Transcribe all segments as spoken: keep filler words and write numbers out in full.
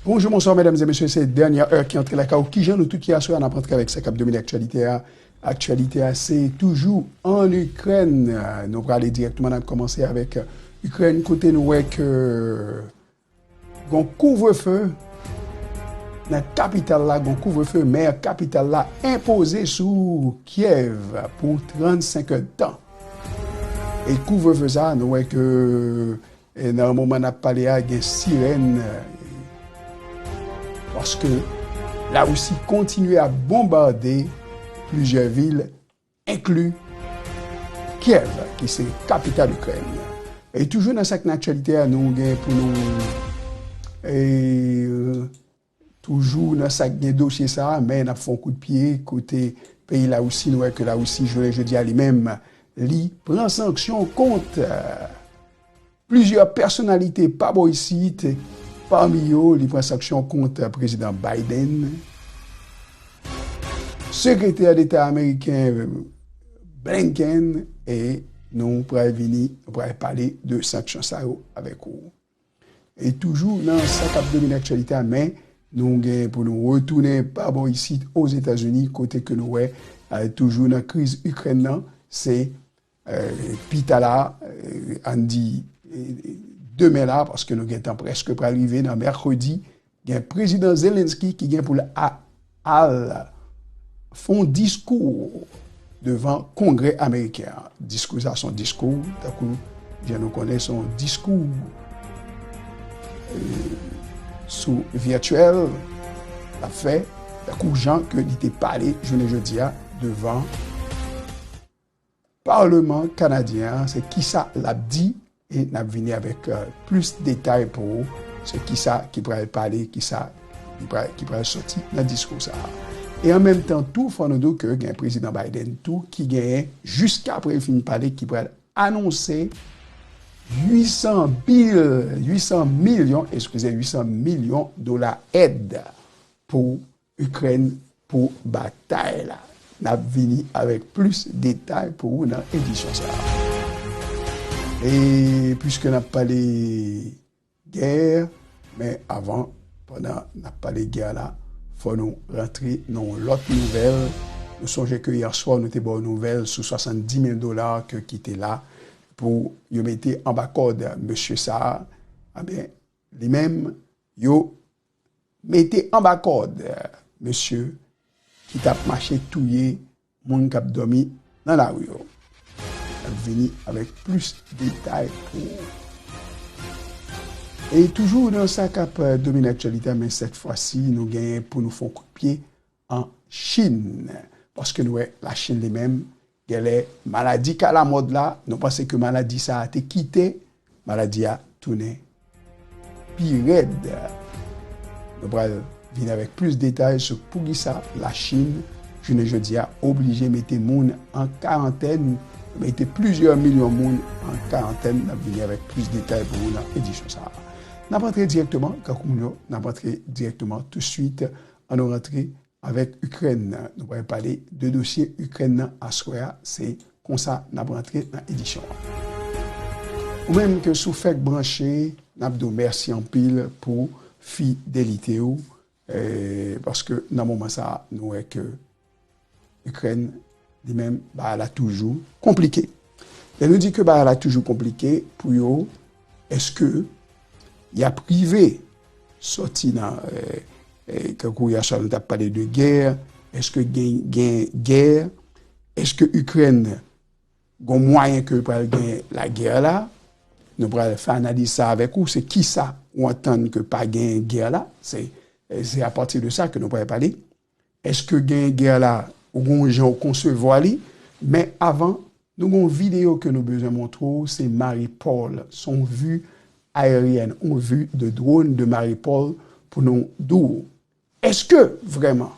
Bonjou, bonswa, medam e mesye, se dènyè è ki antre lakay ou. Kijan nou tout ye aswè a? N ap antre avèk sa k ap domine aktyalite a. Aktyalite a, se toujou ann Ikrèn. Nou prale dirèkteman, n ap kòmanse avèk Ikrèn, kote nou wè ke gon kouvrefe nan kapital la, gon kouvrefe mè kapital la enpoze sou Kyèv pou trannsenk èdtan. E kouvrefe sa, nou wè ke, e, nan moman n ap pale a, gen sirèn, e, paske Larisi kontinye ap bonbade plizyè vil, enkli Kyèv, ki se kapital Ikrèn. E toujou nan sa k nan aktyalite a, nou gen pou nou, e, toujou nan sa k gen dosye sa a, men n ap fè yon kout pye kote peyi Larisi, nou wè ke Larisi, jounen jodi a, li menm, li pran sanksyon kont, e, plizyè pèsonalite pa bò isit, pami yo, li pran sanksyon kont Prezidan Biden, Sekretè Deta ameriken Blinken, e nou pral vini, nou pral pale de sanksyon sa yo avèk ou. E toujou nan sa k ap domine aktyalite a, men nou gen pou nou retounen pa bò isit Ozetazini, kote ke nou wè, e, toujou nan kriz Ikrèn nan, se e, pi ta la, e, ann di, e, demen la, paske nou gentan prèske pral rive nan mèkredi, gen Prezidan Zelensky ki gen pou l a-, al fè yon diskou devan Kongrè ameriken an. Diskou sa, se yon diskou, tankou jan nou konnen, se yon diskou, e, sou vètyèl l ap fè, tankou jan ke li te pale jounen jodi a devan Palman kanadyen an, se kisa l ap di, e n ap vini avèk, e, plis detay pou ou, se kisa ki pral pale, kisa ki pral, ki pral soti nan diskou sa a. E an menm tan tou, fò nou di w ke gen Prezidan Biden tou ki genyen, jiskaprè l fin pale, ki pral anonse uit san bil, uit san milyon, eskize, uit san milyon dola èd pou Ikrèn pou batay la. N ap vini avèk plis detay pou ou nan edisyon sa a. E piske n ap pale gè, men avan, pandan n ap pale gè la, fò nou rantre nan yon lòt nouvèl. Nou sonje ke yè swa, nou te ba w nouvèl sou swasanndis mil dola ke ki te la pou yo mete anba kòd mesye sa a. Ebyen, li menm, yo mete anba kòd mesye ki t ap mache touye moun k ap dòmi nan lari yo. N ap vini avèk plis detay pou ou. E toujou nan sa k ap, e, domine aktyalite a, men sèt fwa si nou genyen pou nou fè yon kout pye an Chin. Paske nou wè Lachin li menm, genlè maladi ka lamòd la, nou panse ke maladi sa a te kite, maladi a tounen pi rèd. Nou pral vin avèk plis detay sou poukisa Lachin, jounen jodi a, oblije mete moun an karantèn, mete plizyè milyon moun an karantèn. N ap vini avèk plis detay pou ou nan edisyon sa a. N ap antre dirèkteman, kankou moun yo, n ap antre dirèkteman touswit. Ann nou rantre avèk Ikrèn nan. Nou pral pale de dosye Ikrèn nan aswè a. Se konsa n ap rantre nan edisyon an. Ou menm ke si w fèk branche, n ap di w mèsi anpil pou fidelite w, e, paske nan moman sa a, nou wè ke Ikrèn, li menm, bagay la toujou konplike. Lè nou di ke bagay la toujou konplike pou yo, èske y ap rive sòti nan, e, e, kankou yè swa nou t ap pale de gè, èske gen, gen gè, èske Ikrèn gon mwayen ke pral gen lagè la? Nou pral fè analiz sa avèk ou, se kisa ou antann ke pa gen gè la, se, se apati de sa ke nou pral pale. Èske gen gè la, ou gon jan ou konsevwa li? Men avan, nou gon videyo ke nou bezwen montre w, se Mariupol, se yon vi ayeryèn, yon vi de drone de Mariupol pou nou di w. Èske vrèman,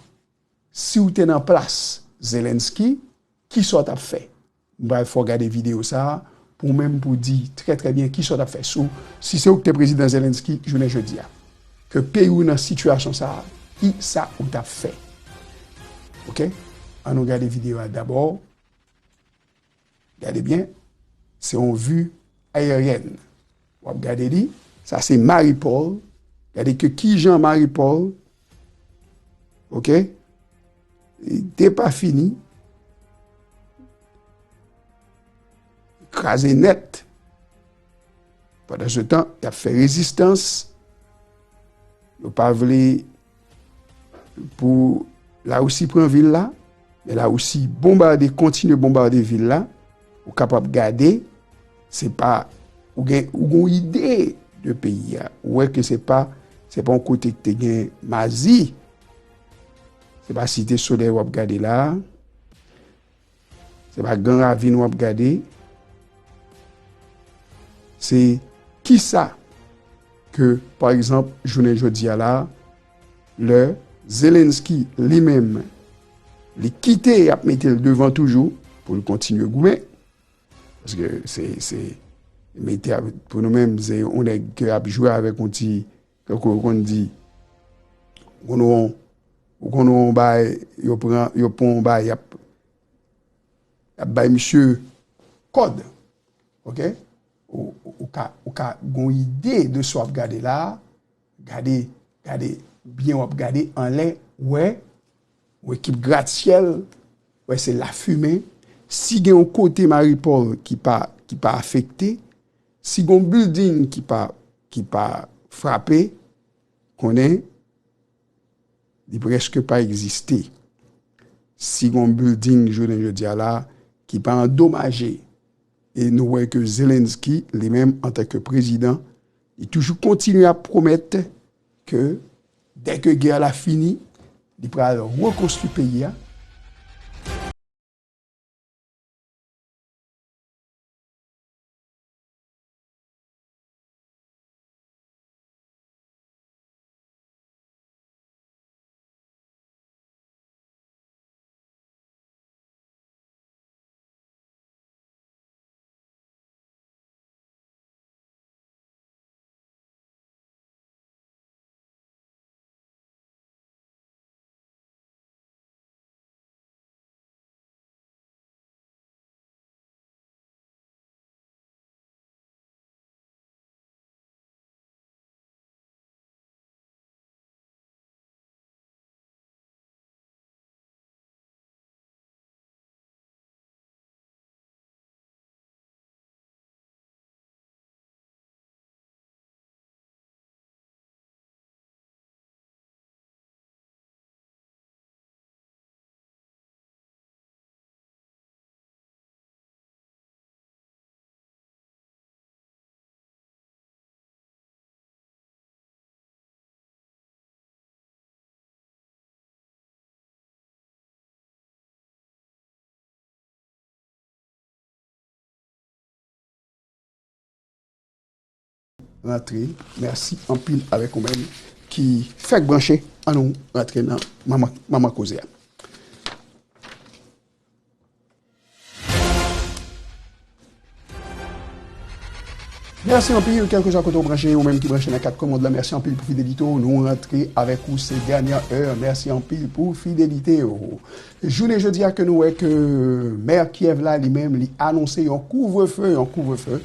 si w te nan plas Zelensky, kisa w t ap fè? M pral fè w gade videyo sa a, pou w menm pou w di trè, trè byen kisa w t ap fè. Si w, si se ou ki te prezidan Zelensky jounen jodi a, ke peyi w nan sitiyasyon sa a, kisa ou t ap fè? Oke? Ann nou gade videyo a dabò. Gade byen. Se yon vi ayeryèn. W ap gade li. Sa se Mariupol. Gade ke kijan Mariupol, oke, depafini, kraze nèt. Pandan se tan, y ap fè rezistans. Yo pa vle pou Larisi pran vil la, men Larisi bonbade, kontinye bonbade vil la. Ou kapab gade, se pa, ou gen, ou gen yon ide de peyi a. Ou wè ke se pa, se pa yon kote ki te gen mazi. Se pa Site Solèy w ap gade la a. Se pa Gran Ravin w ap gade. Se kisa ke, pa egzanp, jounen jodi a la, lè Zelensky li menm, li kite, y ap mete l devan toujou pou l kontinye goumen. Paske se, se, mete a, pou nou menm, se yon nèg ke ap jwe avèk yon ti, tankou yo konn di, ou konn yon, ou konn yon bagay, yo pran, yo pran yon bagay, y ap, y ap bay misye kòd. Oke? Ou, ou, ou ka, ou ka gon ide de sa w ap gade la, gade, gade byen w ap gade anlè, wè, yon ekip gratsyèl, wè, se lafimen. Si gen yon kote Mariupol ki pa, ki pa afekte, si gen yon building ki pa, ki pa frape, konnen li prèske pa egziste. Si gen yon building jounen jodi a la ki pa andomaje, e nou wè ke Zelensky, li menm, antanke prezidan, li toujou kontinye ap pwomèt ke dèke gè la fini, li pral rekonstwi peyi a. Rantre. Mèsi anpil avèk ou menm ki fèk branche. Ann nou rantre nan manman, manman koze a. Mèsi anpil, kèlkeswa kote w branche, ou menm ki branche nan kat kwen mond lan, mèsi anpil pou fidelite w. Nou rantre avèk ou, se dènye è. Mèsi anpil pou fidelite w. Jounen jodi a ke nou wè ke mè Kyèv la, li menm, li anonse yon kouvrefe, yon kouvrefe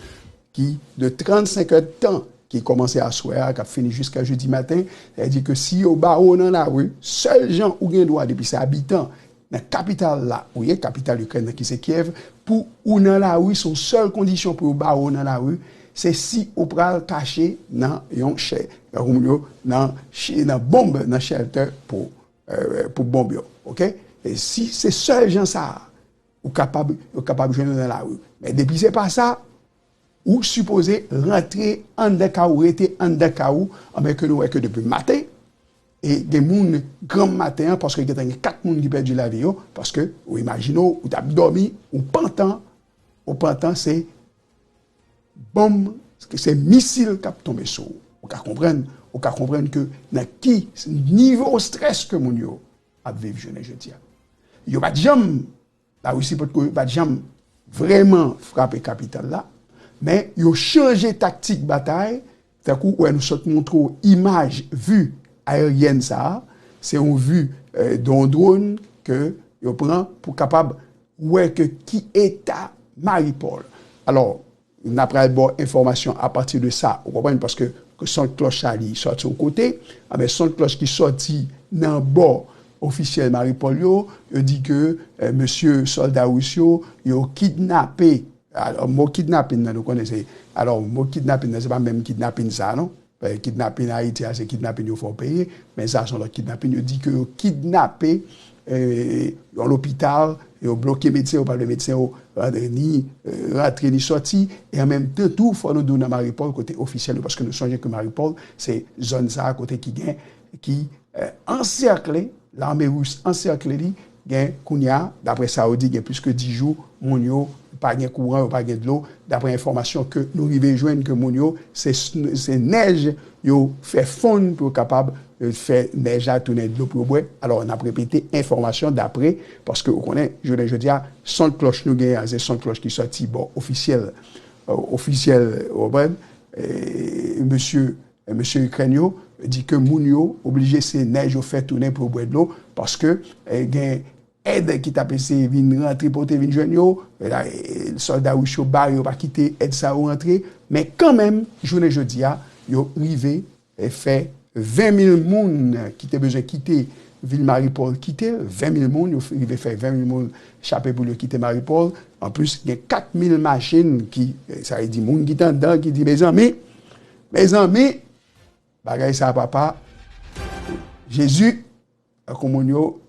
ki de trannsenk èdtan, ki kòmanse aswè a, k ap fini jiska jedi maten. Sa vle di ke si yo ba w nan lari, sèl jan ou gen dwa, depi se abitan nan kapital la ou ye, kapital Ikrèn nan ki se Kyèv, pou ou nan lari, se yon sèl kondisyon pou yo ba w nan lari, se si ou pral kache nan yon chè, tankou moun yo nan, nan bonm, nan shelter pou, euh, pou bonm yo. Oke? E si se sèl jan sa a, ou kapab, yo kapab jwenn ou nan lari. Men depi se pa sa, ou sipoze rantre anndan kay ou, rete anndan kay ou, anben ke nou wè ke depi maten, e gen moun granm maten an, paske gentan gen kat moun ki pèdi lavi yo, paske ou imajine w, ou t ap dòmi, ou pantan, ou pantan, se bonm, se misil k ap tonbe sou ou. Ou ka konprann, ou ka konprann ke nan ki nivo estrès ke moun yo ap viv jounen jodi a. Yo pa t janm Larisi potko pa t janm vrèman frape kapital la, men yo chanje taktik batay, tankou wè nou sot montre w imaj, vi ayeryèn sa a, se yon vi, eh, de yon dwòn ke yo pran pou kapab wè ke ki eta Mariupol. Alò, n a pral ba w enfòmasyon apati de sa, ou konprann, paske ke son klòch sa li sòti yon kote, anben son klòch ki sòti nan bò ofisyèl Maripòl yo, yo di ke, eh, mesye sòlda ris yo, yo kidnape. Alò, mo kidnapin nan, nou konnen se, alò, mo kidnapin nan, se pa menm kidnapin sa, non. Eh, kidnapin Ayiti a, se kidnapin yo fè w peye, men sa se yon lòt kidnapin. Yo di ke yo kidnape, eh, yon lopital, yo bloke medsen yo, pa vle medsen yo rantre ni, eh, rantre ni sòti, e an menm tan tou, fò nou di w nan Maripòl, kote ofisyèl yo, paske nou sonje ke Maripòl, se zòn sa a kote ki gen, ki, eh, ansèkle, lame ris ansèkle li, gen kounye a, daprè sa yo di, gen plis ke dis jou, moun yo pa gen kouran, yo pa gen dlo, daprè enfòmasyon ke nou rive jwenn ke moun yo, se, se nèj yo fè fonn pou yo kapab, eh, fè nèj la tounen dlo pou yo bwè. Alò, n ap repete enfòmasyon daprè, paske ou konnen, jounen jodi a, son klòch nou genyen an, se son klòch ki sòti bò ofisyèl, eh, ofisyèl, ou konprann, eh, mesye, eh, mesye Ikrèn yo, di ke moun yo oblije se nèj yo fè tounen pou yo bwè dlo, paske, eh, gen èd ki t ap eseye vin rantre pote vin jwenn yo, eh, la, eh, sòlda ris yo bare, yo pa kite èd sa yo rantre, men kanmenm, jounen jodi a, yo rive, eh, fè ven mil moun ki te bezwen kite vil Maripòl kite, ven mil moun, yo rive fè ven mil moun chape pou yo kite Maripòl. Anplis, gen kat mil machin ki, eh, sa vle di moun ki t anndan, ki di, mezanmi, mezanmi, bagay sa papa, Jezi, tankou moun yo,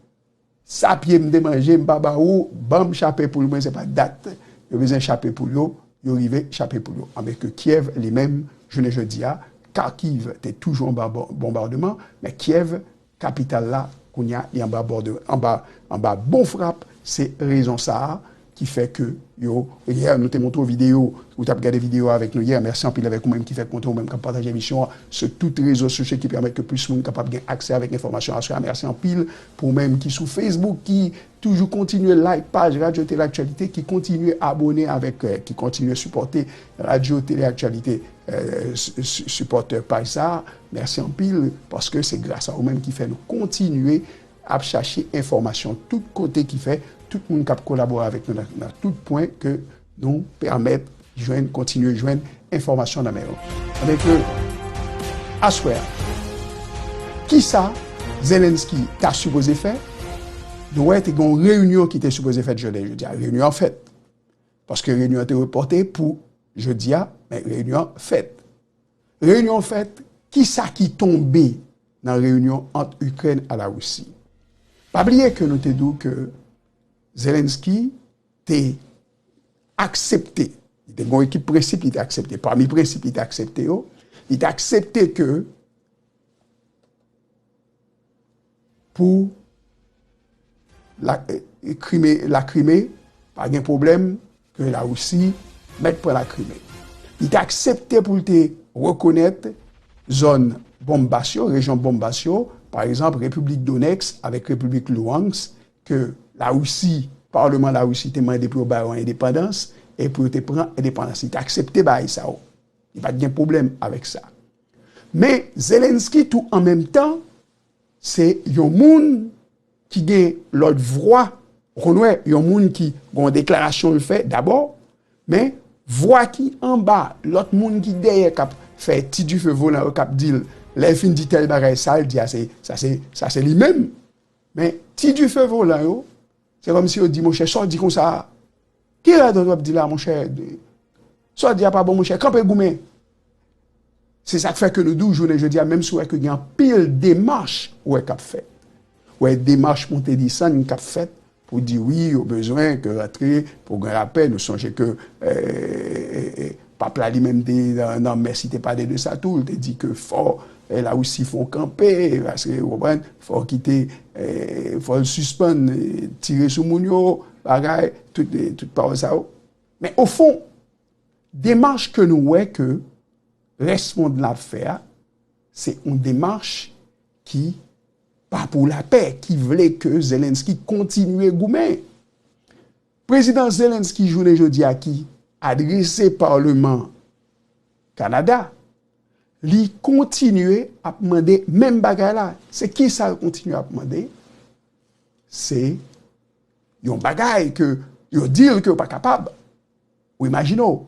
sa pye m te manje, m pa ba ou, ban m chape poul mwen, se pa dat yo bezwen chape poul yo, yo rive chape poul yo. Anben ke Kyèv li menm, jounen jodi a, Kharkiv te toujou anba bò-, bonbademan, men Kyèv, kapital la, kounye a, li anba bòde-, anba, anba bon frap, se rezon sa a ki fè ke yo, yè, nou te montre w videyo, ou t ap gade videyo avèk nou yè, mèsi anpil avèk ou menm ki fèk monte, ou menm k ap pataje emisyon an sou tout rezo sosyo ki pèmèt ke plis moun kapab gen aksè avèk enfòmasyon aswè a. Mèsi anpil pou ou menm ki sou Facebook, ki toujou kontinye like paj Radyo Tele Aktyalite, ki kontinye abone avèk, eh, ki kontinye sipòte Radyo Tele Aktyalite, eh, si-, si-, sipòtè paj sa a. Mèsi anpil, paske se gras a ou menm ki fè nou kontinye ap chache enfòmasyon tout kote ki fè tout moun k ap kolabore avèk nou nan, nan tout pwen ke nou pèmèt jwenn, kontinye jwenn enfòmasyon nan men yo. Anben ke, aswè a, kisa Zelensky ta sipoze fè? Nou wè te gen yon reyinyon ki te sipoze fèt jodi, jodi a. Reyinyon an fèt. Paske reyinyon an te repòte pou jodi a, men reyinyon an fèt. Reyinyon an fèt, kisa ki tonbe nan reyinyon ant Ikrèn a Larisi? Pa bliye ke nou te di w ke Zelensky te aksepte, li te gen yon ekip prensip li te aksepte, pami prensip li te aksepte yo, li te aksepte ke pou la, eh, Krime, Lakrime, pa gen pwoblèm ke Larisi mèt pran Lakrime. Li te aksepte pou l te rekonèt zòn Donbas yo, rejyon Donbas yo, pa egzanp, Repiblik Donetsk avèk Repiblik Luhansk, ke Larisi, palman Larisi te mande pou yo ba yo endepandans, e pou yo te pran endepandans. Li te aksepte bagay sa yo. Li pa t gen pwoblèm avèk sa. Men Zelensky tou an menm tan, se yon moun ki gen lòt vwa. Ou konn wè, yon moun ki gen yon deklarasyon l fè dabò, men vwa ki anba, lòt moun ki dèyè k ap fè ti dife volan yo k ap di l, lè l fin di tèl bagay, sa l di a, se, sa se, sa se li menm. Men ti dife volan yo, se kòmsi yo di, monchè, sa w di konsa a? Ki radòt w ap di la, monchè? Sa w di a pa bon, monchè, kanpe goumen. Se sa k fè ke nou di w jounen jodi a, menm si w wè ke gen anpil demach ou wè k ap fèt. Ou wè demach monte desann k ap fèt pou di wi, yo bezwen ke rantre pou gen lapè. Nou sonje ke, eh, eh, eh, pap la li menm te nan, nan mès, li te pale de sa tou. Li te di ke fò, eh, Larisi fè yon kanpe, paske, ou konprann, fò kite, eh, fò l sispann, eh, tire sou moun yo, bagay, tout, eh, tout pawòl sa yo. Men ofon, demach ke nou wè ke rès mond la ap fè a, se yon demach ki pa pou lapè, ki vle ke Zelensky kontinye goumen. Prezidan Zelensky, jounen jodi a, ki adrese palman Kanada, li kontinye ap mande menm bagay la. Se kisa l kontinye ap mande? Se yon bagay ke yo di l ke yo pa kapab. Ou imajine w,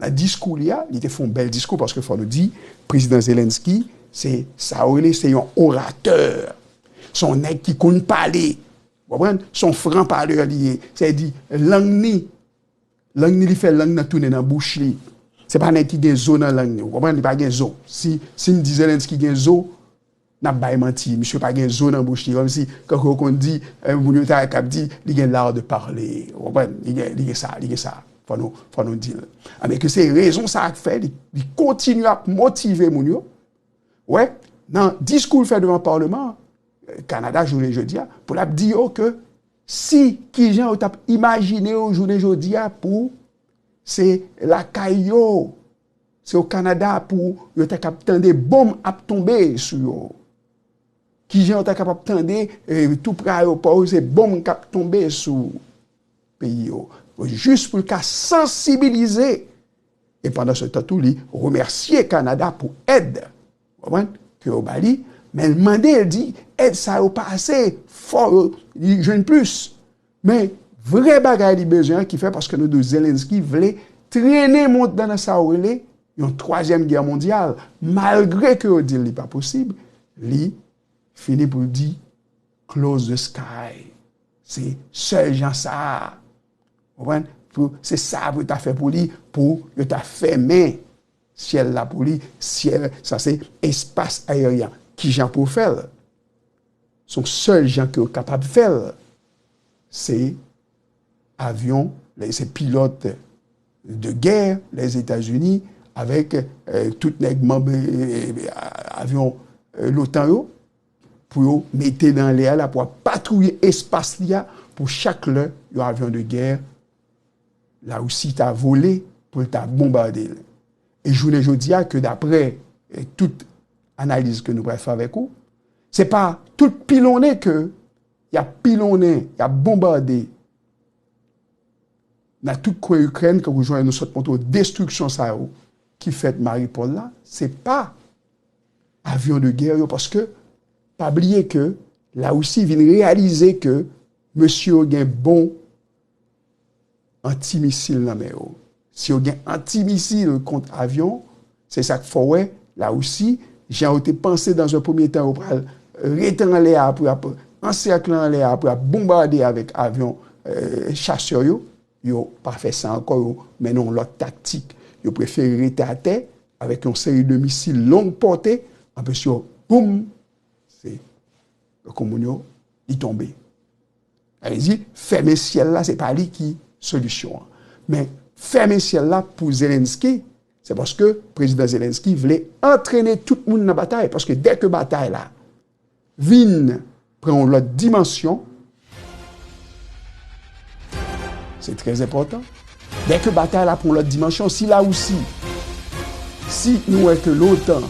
Nan diskou li a, li te fè yon bèl diskou, paske fò nou di, prezidan Zelensky, se sa yo rele, se yon oratè. Se yon nèg ki konn pale. Ou konprann? Se yon fran palè li ye. Sa vle di, lang ni, lang ni, li fè lang nan tounen nan bouch li. Se pa nèg ki gen zo nan lang ni. Ou konprann? Li pa gen zo. Si, si m di Zelensky gen zo, n ap bay manti. Misye pa gen zo nan bouch li. Kòmsi, kankou yo konn di, eh, moun yo ta k ap di, li gen l'art de parler. Ou konprann? Li gen, li gen sa, li gen sa. Fò nou, fò nou di l. Anben ke se rezon sa a k fè li, li kontinye ap motive moun yo. Wè, nan diskou l fè devan Palman, eh, Kanada, jounen jodi a, pou l ap di yo ke si, kijan yo t ap imajine yo jounen jodi a pou se lakay yo, se o Kanada pou yo ta k ap tande bonm ap tonbe sou yo. Kijan yo ta kapab tande, eh, tou pre ayewopò yo, se bonm k ap tonbe sou peyi yo. Jis pou l ka sansibilize. E pandan se tan tou, li remèsye Kanada pou èd, w konprann, ke yo ba li, men l mande, l di, èd sa yo pa ase, fò yo, li jwenn plis. Men, vrè bagay li bezwen an ki fè, paske nou di w Zelensky vle trennen mond nan sa yo rele yon twazyèm gè mondyal, malgre ke yo di l li pa posib, li fini pou l di, "Close the sky." Se sèl jan sa a. Ou konprann? Pou, se sa pou yo ta fè pou li, pou yo ta fèmen syèl la pou li, syèl, sa se espas ayeryen. Kijan pou yo fè l? Se yon sèl jan ke yo kapab fè l. Se avyon, se pilòt de gè Lèzetazini avèk, eh, tout nèg manm, eh, avyon, eh, l'otan yo, pou yo mete nan lè a la, pou ap patwouye espas li a, pou chak lè yon avyon de gè Larisi ta vole, pou l ta bonbade l. E jounen jodi a, ke daprè, eh, tout analiz ke nou pral fè avèk ou, se pa tout pilonnen ke y ap pilonnen, y ap bonbade nan tout kwen Ikrèn, kankou jan nou sot montre w destriksyon sa yo ki fèt Mariupol la, se pa avyon de gè yo, paske pa bliye ke Larisi vin reyalize ke mesye yo gen bon antimisil nan men yo. Si yo gen antimisil kont avyon, se sa k fè w wè Larisi, jan yo te panse dans un premier temps, yo pral rete anlè a, pou y ap ansèkle anlè a, pou y ap bonbade avèk avyon, eh, chasè yo, yo pa fè sa ankò, yo mennen yon lòt taktik. Yo prefere rete atè avèk yon seri de misil long pòte, anplis yo, boum, se, kon moun yo, li tonbe. Sa vle di, fèmen syèl la, se pa li ki solisyon an. Men, fèmen syèl la pou Zelensky, se paske prezidan Zelensky vle antrene tout moun nan batay. Paske dèke batay la vin pran yon lòt dimansyon, se trè enpòtan. Dèke batay la pran yon lòt dimansyon, si Larisi, si nou wè ke l'otan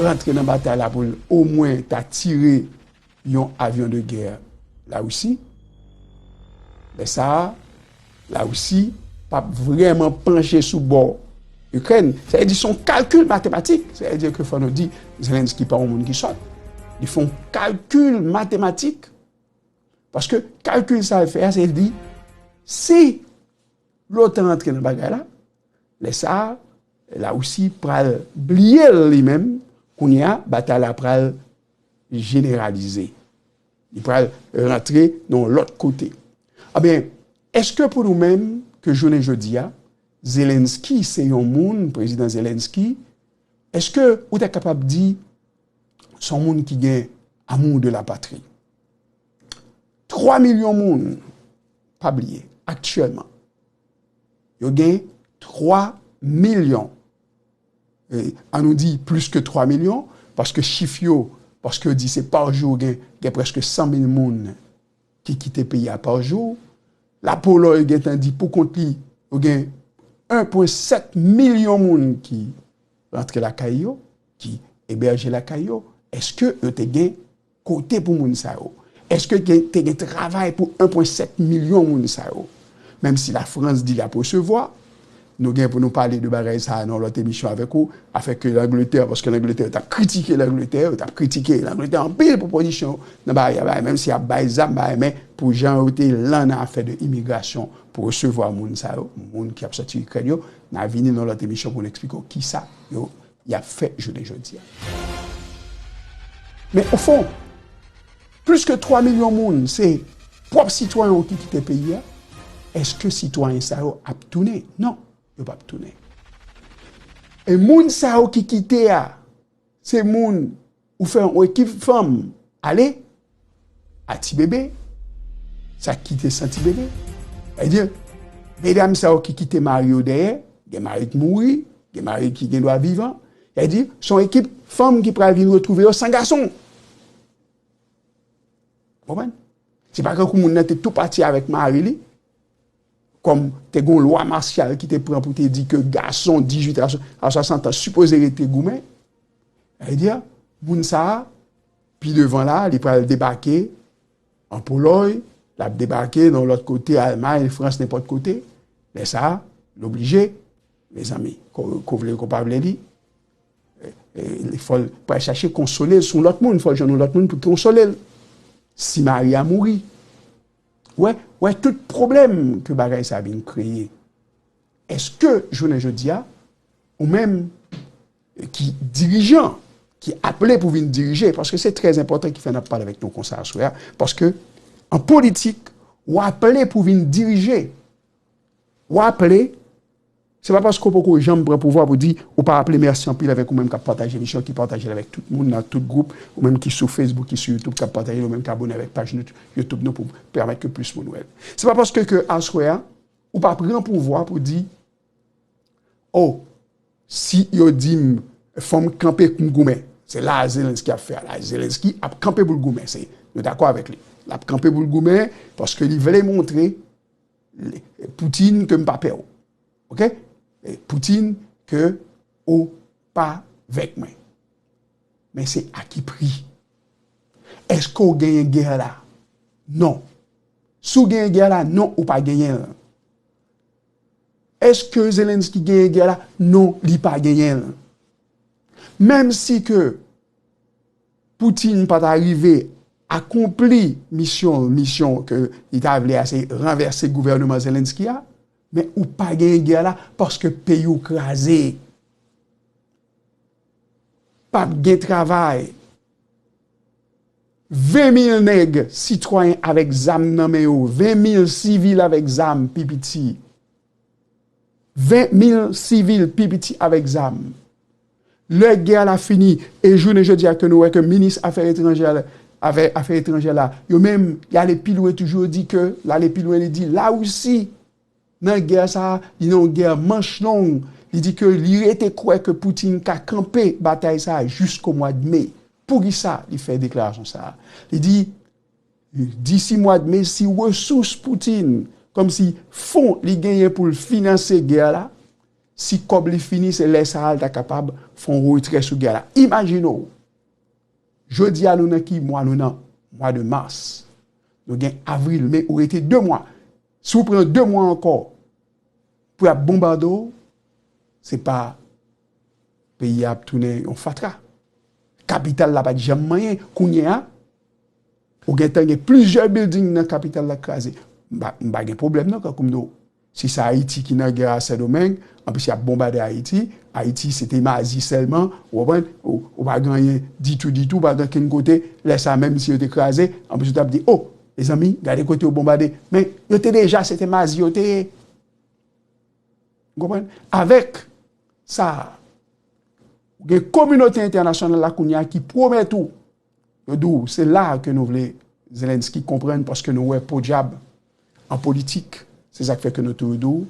rantre nan batay la pou l omwen ta tire yon avyon de gè Larisi, lè sa a, Larisi p ap vrèman panche sou bò Ikrèn. Sa vle di, se yon kalkil matematik. Sa vle di ke fò nou di, Zelensky pa yon moun ki sòt. Li fè yon kalkil matematik. Paske kalkil sa l fè a, se l di, si l'otan antre nan bagay la, lè sa a, Larisi pral bliye l li menm, kounye a, batay la pral jeneralize. Li pral rantre nan yon lòt kote. Ebyen, èske pou nou menm, ke jounen jodi a, Zelensky se yon moun, prezidan Zelensky, èske ou ta kapab di se yon moun ki gen amour de la patrie? Twa milyon moun, pa bliye, aktyèlman, yo gen twa milyon. E, ann nou di plis ke twa milyon, paske chif yo, paske yo di se pa jou gen, gen prèske san mil moun ki kite peyi a pa jou. Lapolòy gentan di pou kont li, yo gen en pwen sèt milyon moun ki rantre lakay yo, ki ebèje lakay yo. Èske yo te gen kote pou moun sa yo? Èske gen, te gen travay pou en pwen sèt milyon moun sa yo? Menm si Lafrans di l ap resevwa, Nou gen pou nou pale de bagay sa a nan lòt emisyon avèk ou, afè ke Langletè, paske Langletè, yo t ap kritike Langletè, yo t ap kritike Langletè anpil pou pozisyon yo nan bagay la, menm si y ap bay zam, bagay, men pou jan yo te lan nan afè de imigrasyon, pou resevwa moun sa yo, moun ki ap sòti Ikrèn yo, n a vini nan lòt emisyon pou n eksplike w kisa yo, y ap fè jounen jodi a. Men ofon, plis ke twa milyon moun, se pwòp sitwayen yo ki kite peyi a, èske sitwayen sa yo ap tounen? Non, yo p ap tounen. E moun sa yo ki kite a, se moun ou fè yon ekip fanm ale a ti bebe, sa ki te san ti bebe. Sa vle di, medam sa yo ki kite mari yo dèyè, gen mari ki mouri, gen mari ki gen dwa vivan. Sa vle di, se yon ekip fanm ki pral vin retwouve yo san gason. Konprann? Se pa kankou moun nan te tou pati avèk mari li, kòm te gen yon lwa masyal ki te pran pou te di ke gason dizuit a, a swasant an sipoze rete goumen. Sa vle di, moun sa a, pi devan la, li pral debake an Polòy, l ap debake nan lòt kote, Almay, Frans, nenpòt kote. Lè sa a, l oblije, mezanmi, ko, ko vle, ko pa vle li, e, e, fò l pral chache konsole l sou lòt moun, fò l jwenn yon lòt moun pou konsole l. Si mari a mouri. Wè, wè tout pwoblèm ke bagay sa vin kreye. Èske jounen jodi a, ou menm ki dirijan, ki aple pou vin dirije, paske se trè enpòtan ki fè n ap pale avèk nou konsa aswè a, paske an politik, w aple pou vin dirije. W aple, se pa paske w poko janm pran pouvwa pou di ou pa aple. Mèsi anpil avèk ou menm k ap pataje emisyon, ki pataje l avèk tout moun nan tout gwoup, ou menm ki sou Facebook, ki sou YouTube, k ap pataje l, ou menm k abone avèk paj nou, YouTube nou pou pèmèt ke plis moun wè l. Se pa paske ke aswè a, ou pa pran pouvwa pou di, oh, si yo di m fò m kanpe pou m goumen, se la Zelensky ap fè a la. Zelensky ap kanpe pou l goumen. Se, nou dakò avèk li. L ap kanpe pou l goumen paske li vle montre Poutine ke m pa pè w. Oke? E Poutine ke ou pa avèk mwen. Men se a ki pri? Èske w genyen gè la? Non. Si w genyen gè la, non, ou pa genyen l. Èske Zelensky genyen gè la? Non, li pa genyen l. Menm si ke Putin pa ta rive akonpli misyon, misyon ke li ta vle a, se ranvèse gouvèneman Zelensky a, men ou pa genyen gè la paske peyi w kraze. P ap gen travay. Ven mil nèg sitwayen avèk zam nan men yo, ven mil sivil avèk zam pi piti. Ven mil sivil pi piti avèk zam. Lè gè la fini, e jounen jodi a ke nou wè ke minis afè etranjè, afè, afè etranjè la, yo menm, y ale pi lwen toujou, yo di ke, l ale pi lwen, li di, Larisi, nan gè sa a, li nan yon gè manch long. Li di ke li rete kwè ke Putin ka kanpe batay sa a jisko mwa de me. Poukisa li fè deklarasyon sa a? Li di, disi mwa de me, si resous Putin, kòmsi fon li genyen pou l finanse gè la, si kòb li fini, se lè sa a l ta kapab fè yon retrè sou gè la. Imajine w, jodi a nou nan ki mwa? Nou nan mwa de mas. Nou gen avril, me, ou rete de mwa. Si w pran de mwa ankò pou y ap bonbade w, se pa peyi a ap tounen yon fatra. Kapital la pa t janm manyen. Kounye a, ou gentan gen plizyè bilding nan kapital la k kraze. M pa, m pa gen pwoblèm non, kankou m di w. Si se Ayiti ki nan gè a Sendomeng, anplis y ap bonbade Ayiti, Ayiti se te mazi sèlman, ou konprann? Ou, ou pa gen anyen ditou, ditou, pa gen okenn kote. Lè sa a, menm si yo te kraze, anplis yo t ap di, o, mezanmi, gade kote yo bonbade. Men, yo te deja, se te mazi yo te ye. Ou konprann? Avèk sa a, ou gen kominote entènasyonal la kounye a ki pwomèt ou, yo di w, se la ke nou vle Zelensky konprann, paske nou wè podyab an politik. Se sa k fè ke nou toujou di w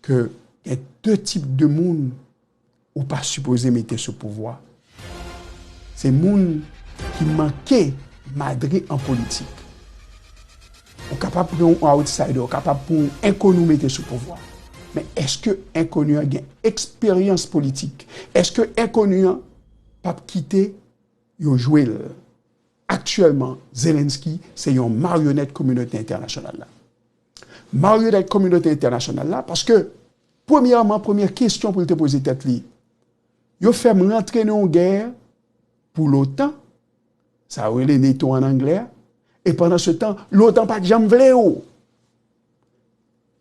ke gen de tip de moun ou pa sipoze mete sou pouvwa. Se moun ki manke madre an politik. Ou kapab pran yon outsider, ou kapab pran yon enkoni mete sou pouvwa. Men èske enkoni an gen eksperyans politik? Èske enkoni an p ap kite yo jwe l? Aktyèlman, Zelensky se yon maryonèt kominote entènasyonal la. Maryonèt kominote entènasyonal la, paske Premyèman, premyè kesyon pou l te poze tèt li, yo fè m rantre nan yon gè pou l'OTAN, sa yo rele NATO an anglè a, e pandan se tan, l'OTAN pa t janm vle w.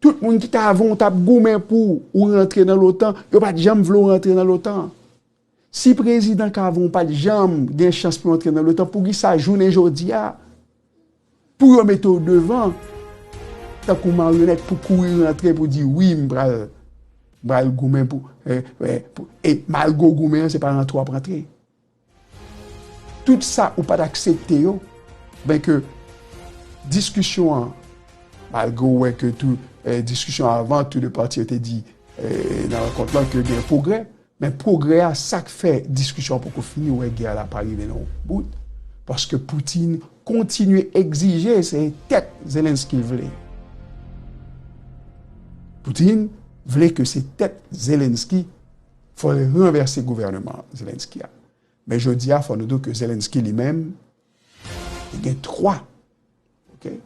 Tout moun ki t avan w t ap goumen pou ou rantre nan l'OTAN, yo pa t janm vle w rantre nan l'OTAN. Si prezidan k avan w pa t janm gen chans pou rantre nan l'OTAN, poukisa jounen jodi a, pou yo mete w devan, tankou maryonèt pou kouri rantre pou di, "Wi, m pral, m pral goumen pou, eh, eh, pou," e malgre w goumen an, se pa rantre w ap rantre. Tout sa ou pa t aksepte yo, ben ke diskisyon an, malgre w wè ke tou, eh, diskisyon avan, tou de pati yo te di, eh, nan rankont lan ke gen pwogrè, men pwogrè a, sa k fè diskisyon an poko fini, ou wè gè la pa rive nan yon bout, paske Putin kontinye egzije se tèt Zelensky l vle. Putin vle ke se tèt Zelensky, fò l ranvèse gouvènman Zelensky a. Men jodi a, fò nou di ke Zelensky li menm, te gen twa, oke?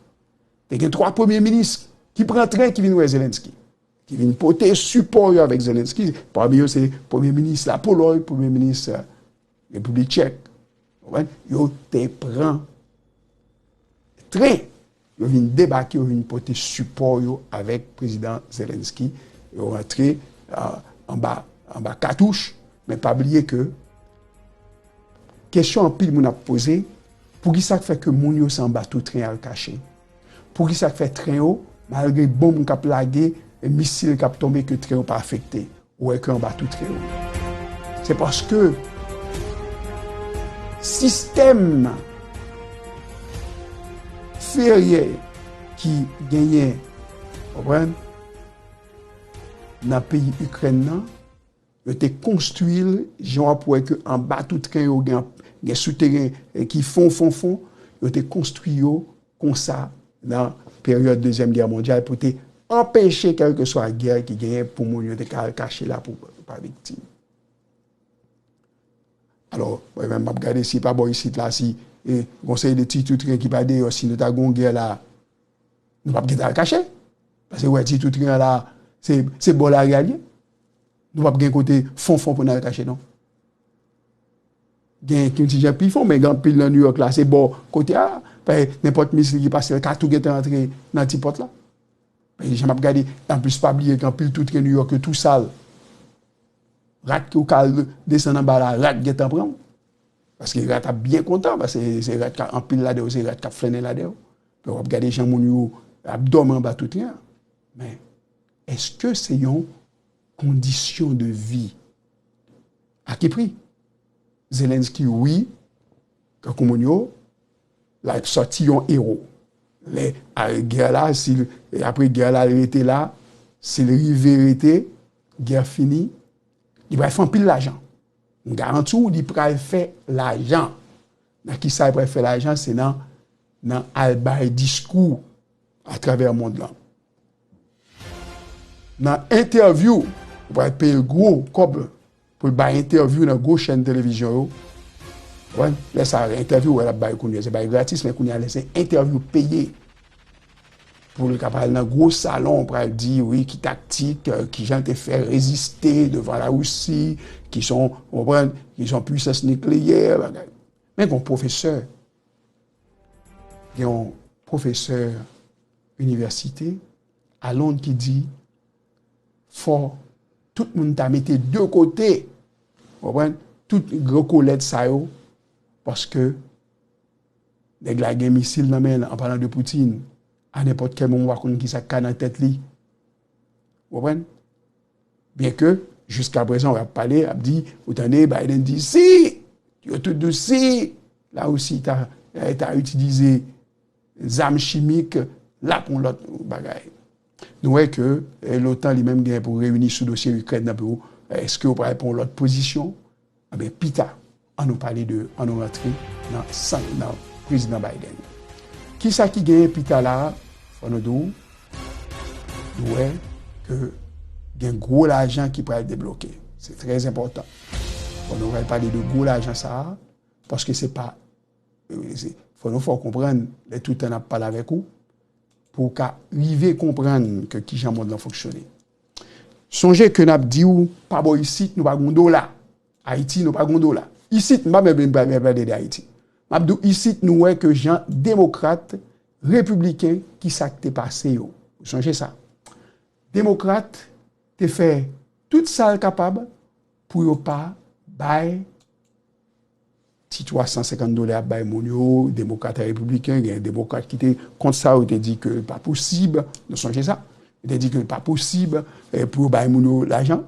Te gen twa premye minis ki pran tren ki vin wè Zelensky, ki vin pote sipò yo avèk Zelensky. Pami yo se premye minis Lapolòy, premye minis, eh, Repiblik Tchèk. Konprann? Yo te pran tren, yo vin debake, yo vin pote sipò yo avèk prezidan Zelensky. Yo rantre, ah, anba, anba katouch, men pa bliye ke kesyon anpil moun ap poze, poukisa k fè ke moun yo se anba tou tren al kache? Poukisa k fè tren yo, malgre bonm k ap lage, e misil k ap tonbe, ke tren yo pa afekte? Ou wè ke anba tou tren yo. Se paske sistèm feryè ki genyen, konprann, nan peyi Ikrèn nan, yo te konstwi l, jan w ap wè ke anba tou tren yo gen, gen souteren, eh, ki fon, fon, fon, yo te konstwi yo konsa nan peryòd Dezyèm Gè Mondyal pou te anpeche kèlkeswa gè ki genyen pou moun yo te ka al kache la pou pa viktim. Alò, mwen menm m ap gade si pa bò isit la, si, eh, gon seri de ti tou tren ki pa deyò, si nou ta gon gè la, nou p ap gentan al kache. Paske wè ti tou tren an la, se, se bò lari a l ye. Nou p ap gen kote fon fon pou n al kache, non. Gen ki yon ti jan pi fon, men gen anpil nan New York la, se bò kote a, pa nenpòt misil ki pase l ka tou gentan rantre nan ti pòt la. Men jan m ap gade, anplis pa bliye ke anpil tou tren New York yo tou sal. Rat ki ou ka al desann anba la, rat gentan pran w. Paske rat ap byen kontan, paske se rat ka, anpil ladan yo, se rat k ap flennen ladan yo. Men w ap gade jan moun yo ap dòmi anba tou tren an. Men, èske se yon kondisyon de vi? A ki pri? Zelensky, wi, kankou moun yo, l ap sòti yon ewo. Lè a, gè la, si l, e apre gè la, l rete la, si l rive rete, gè fini, li pral fè anpil lajan. M garanti w, li pral fè lajan. Nan ki sa li pral fè lajan? Se nan, nan al bay diskou atravè mond lan. Nan entèvyou, ou pral peye l gwo kòb pou l bay entèvyou nan gwo chèn televizyon yo. Ou konprann? Lè sa a, entèvyou, wè, l ap bay kounye a, se bay gratis, men kounye a, lè se entèvyou peye, pou l ka pral nan gwo salon, pral di, wi, ki taktik, euh, ki jan l te fè reziste devan Larisi, ki se yon, ou konprann, ki se yon pwisans nikleyè, bagay. Men gen yon pwofesè, gen yon pwofesè inivèsite a Lond ki di, fò tout moun ta mete de kote, ou konprann, tout gwo kolèt sa yo, paske nèg la gen misil nan men l, an palan de Putin, a nenpòt kèl moman w pa konn kisa k ka nan tèt li. Ou konprann? Byenke, jiskaprezan, w ap pale, ap di, ou tande, Biden di, si! Yo tout di, si! Larisi ta, eh, ta itilize zam chimik, l ap yon lòt bagay. Nou wè ke, eh, l'OTAN li menm gen pou reyini sou dosye Ikrèn nan pou, èske yo pral pran yon lòt pozisyon? Enben, pita, ann nou pale de, ann nou rantre nan, nan prezidan Biden. Kisa ki genyen pita la a? Fò nou di w, nou wè ke gen gwo lajan ki pral debloke. Se trè enpòtan. Fò nou pral pale de gwo lajan sa a, paske se pa, se, fò nou fè w konprann, lè tout tan n ap pale avèk ou, pou w ka rive konprann ke kijan mond lan fonksyone. Sonje ke n ap di w, pa bò isit, nou pa gen dola. Ayiti, nou pa gen dola. Isit, m pa menm pale de Ayiti. M ap di w, isit, nou wè ke jan demokrat, repibliken, ki sa k te pase yo. Ou sonje sa. Demokrat te fè tout sa l kapab pou yo pa bay ti twa san senkant dola ap bay moun yo, demokrat ak repibliken, gen demokrat ki te kont sa, yo te di ke l pa posib, nou sonje sa, yo te di ke l pa posib, eh, pou yo bay moun yo lajan.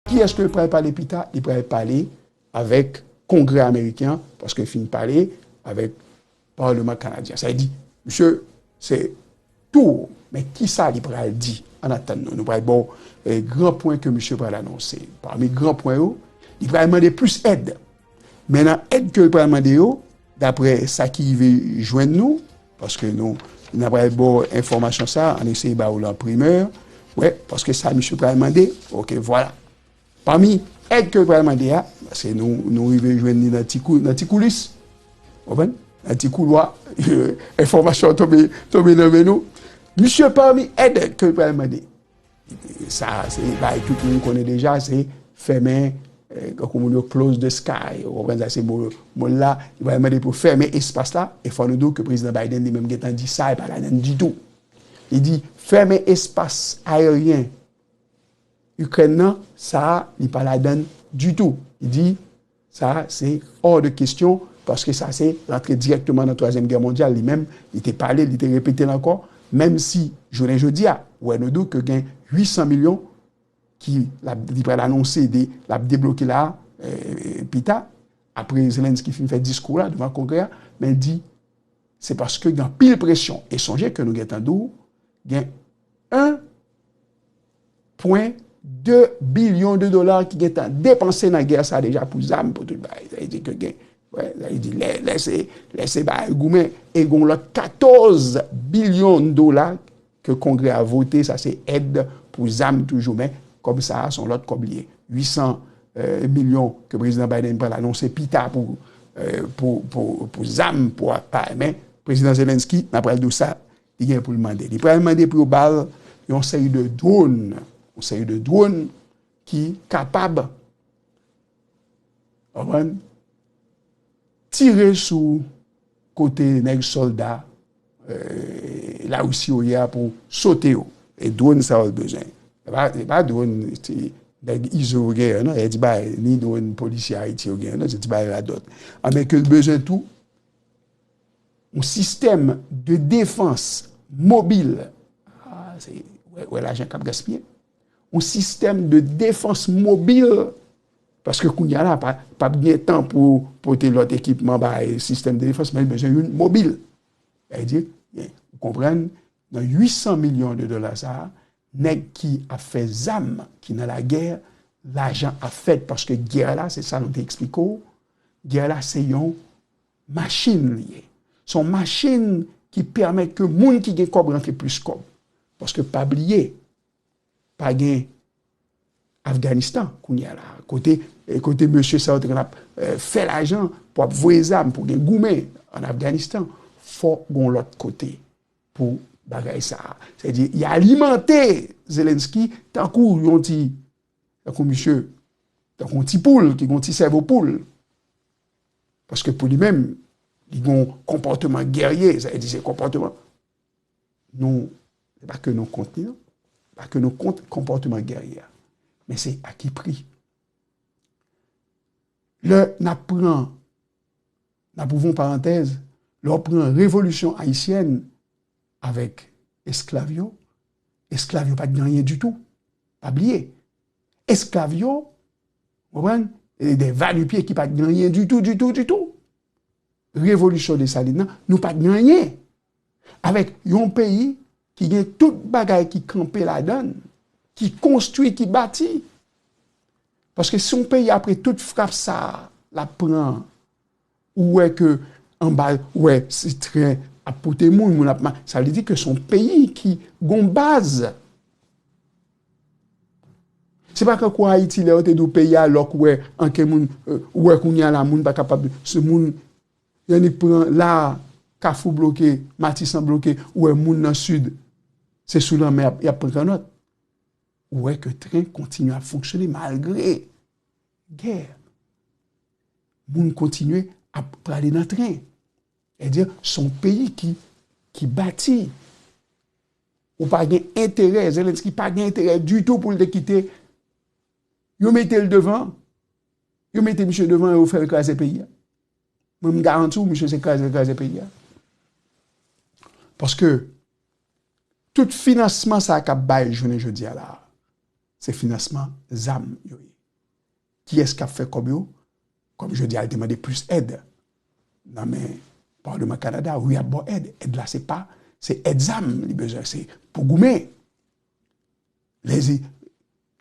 Kiyès ke l pral pale pita? Li pral pale avèk Kongrè ameriken an, paske l fin pale avèk Palman kanadyen. Sa vle di, misye, se tou, men kisa li pral di? Ann atann nou, nou pral ba w, eh, gran pwen ke misye pral anonse. Pami gran pwen yo, li pral mande plis èd. Men nan èd ke l pral mande yo, daprè sa ki rive jwenn nou, paske nou, n ap pral ba w enfòmasyon sa, ann eseye ba w l an primè, wè, paske sa misye pral mande, oke, vwala. Pami èd ke l pral mande a, paske nou, nou rive jwenn li nan ti kou, nan ti koulis, w konprann? Nan ti koulwa, enfòmasyon an tonbe, tonbe nan men nou. Misye, pami èd ke l pral mande, sa, se bagay tout moun konnen deja, se fèmen, eh, kankou moun yo close the sky. Ou konprann sa, se mo, mo la, li pral mande pou fèmen espas la, e fò nou di w ke prezidan Biden li menm gentan di sa, e pa ladann ditou. Li di, fèmen espas ayeryen Ikrèn nan, sa a, li pa ladann ditou. Li di, sa a, se hors de question, paske sa se rantre dirèkteman nan twazyèm gè mondyal. Li menm, li te pale, li te repete l ankò, menm si, jounen jodi a, ou wè nou di w ke gen uit san milyon ki l ap, li pral anonse de, l ap debloke la, eh, pita, apre Zelensky fin fè diskou la devan Kongrè a, men l di, se paske gen anpil presyon. E sonje ke nou gentan di w, gen en pwen de bilyon de dola ki gentan depanse nan gè sa deja pou zam, pou tout bagay. Sa vle di ke gen, wè, sa vle di lè, lè se, lè se bagay goumen, e gen yon lòt katòz bilyon dola ke Kongrè a vote, sa se èd pou zam toujou, men kòb sa a, se yon lòt kòb li ye. Uit san, eh, milyon ke prezidan Biden pral anonse pita pou, eh, pou, pou, pou zam, pou apay. Men prezidan Zelensky, n a pral di w sa, li gen pou l mande. Li pral mande pou yo ba l yon seri de dwòn, yon seri de dwòn ki kapab, w konprann, tire sou kote nèg sòlda, eh, Larisi yo ye a pou sote yo. E dwòn sa yo bezwen. E pa, e pa dwòn ti nèg Izo yo genyen non, e ti bagay, ni dwòn polisye Ayiti yo genyen non, se ti bagay radòt. A, men ke l bezwen tou, yon sistèm de defans mobil. A, se, wè, wè lajan k ap gaspiye. Yon sistèm de defans mobil, paske kounye a la, pa, p ap gen tan pou pote lòt ekipman bay sistèm de defans, men li bezwen youn mobil. Sa vle di, ou konprann, nan uit san milyon de dola sa a, nèg ki ap fè zam, ki nan lagè, lajan ap fèt, paske gè la, se sa nou te eksplike w, gè la se yon machin li ye. Se yon machin ki pèmèt ke moun ki gen kòb rantre plis kòb. Paske pa bliye, pa gen Afganistan kounye a la. Kote, e kote mesye sa yo te konn ap, eh, fè lajan pou ap voye zam, pou gen goumen ann Afganistan, fò gon lòt kote pou bagay sa a. Sètadi, y alimante Zelensky tankou yon ti, tankou misye, tankou yon ti poul ki gon ti sèvo poul. Paske pou li menm, li gon konpòteman gèrye, sa vle di se konpòteman nou, se pa ke nou kont li non, se pa ke nou kont konpòteman gèrye a, men se a ki pri. Lè n ap pran, n ap ouvri yon parantèz, lè w pran revolisyon ayisyèn avèk esklav yo, esklav yo pa t gen anyen ditou. Pa bliye, esklav yo, w konprann, e de va nu pieds ki pa t gen anyen ditou, ditou, ditou. Revolisyon Desalin nan, nou pa t gen anyen. Avèk yon peyi ki gen tout bagay ki kanpe ladan l, ki konstwi, ki bati. Paske si yon peyi apre tout frap sa a, l ap pran, ou wè ke anba, ou wè si tren ap pote moun, moun ap ma-, sa vle di ke se yon peyi ki gon baz. Se pa kankou Ayiti, lè yo te di w peyi a lòk, ou wè anken moun, euh, ou wè kounye a la, moun pa kapab, se moun, y annik pran la, Kafou bloke, Matisan bloke, ou wè moun nan Sid, se sou lanmè y ap, y ap pran kannòt. Ou wè ke tren kontinye ap fonksyone malgre gè. Moun kontinye ap prale nan tren. Sètadi, se yon peyi ki, ki bati. Ou pa gen enterè, Zelensky pa gen enterè ditou pou l te kite. Yo mete l devan, yo mete misye devan, yo fè l kraze peyi a. Mwen, m garanti w, misye se kraze, kraze peyi a. Paske tout finansman sa k ap bay jounen jodi a la, se finansman zam yo ye. Kiyès k ap fè kòb yo? Kòm jodi a, l te mande plis èd nan men Palman Kanada, wi, y ap ba w èd. Èd la, se pa, se èd zam li bezwen, se pou goumen. Lèze-,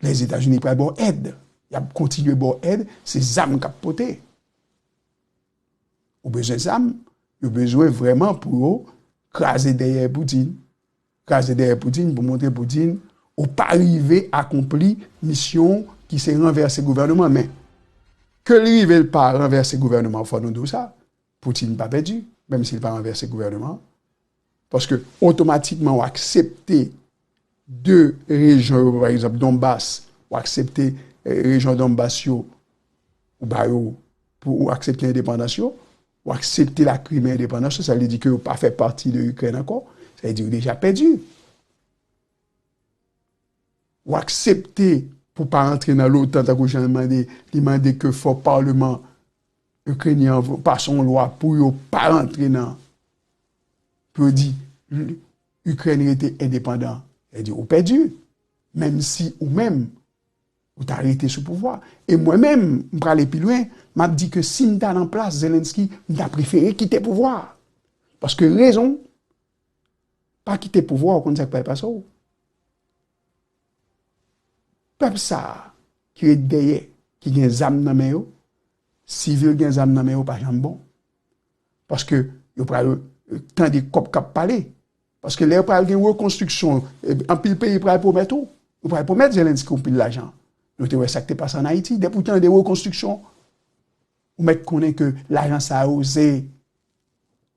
Lèzetazini pral ba w èd. Y ap kontinye ba w èd, se zam k ap pote. Ou bezwen zam, yo bezwen vrèman pou yo kraze dèyè Putin. Kraze dèyè Putin pou montre Putin ou pa rive akonpli misyon ki se ranvèse gouvènman. Men, ke l rive l pa ranvèse gouvènman, fò nou di w sa, Putin pa pèdi, menm si l pa ranvèse gouvènman. Paske otomatikman w aksepte de rejyon yo, pa egzanp, Donbas, w aksepte, eh, rejyon Donbas yo, ou ba yo, pou ou aksepte endepandans yo, ou aksepte Lakrime endepandans yo, sa vle di ke yo pa fè pati de Ikrèn ankò, sa vle di yo deja pèdi. Ou aksepte pou pa rantre nan lotan, tankou jan l mande, li mande ke fò palman ikrenyen an pase yon lwa pou yo pa rantre nan, pou yo di, Ikrèn rete endepandan. Sa vle di ou pèdi, menm si ou menm, ou ta rete sou pouvwa. E mwen menm, m prale pi lwen, m ap di ke si m ta nan plas Zelensky, m ta prefere kite pouvwa a. Paske rezon, pa kite pouvwa a, ou konn sa k pral pase w. Pèp sa a ki ret dèyè, ki gen zam nan men yo, sivil gen zam nan men yo pa janm bon. Paske yo pral, eh, tande kòb k ap pale. Paske lè yo pral gen rekonstriksyon, eh, anpil peyi pral pwomèt ou. Yo pral pwomèt Zelensky anpil lajan. Nou te wè sa k te pase ann Ayiti. Depi w tande rekonstriksyon, ou mèt konnen ke lajan sa yo se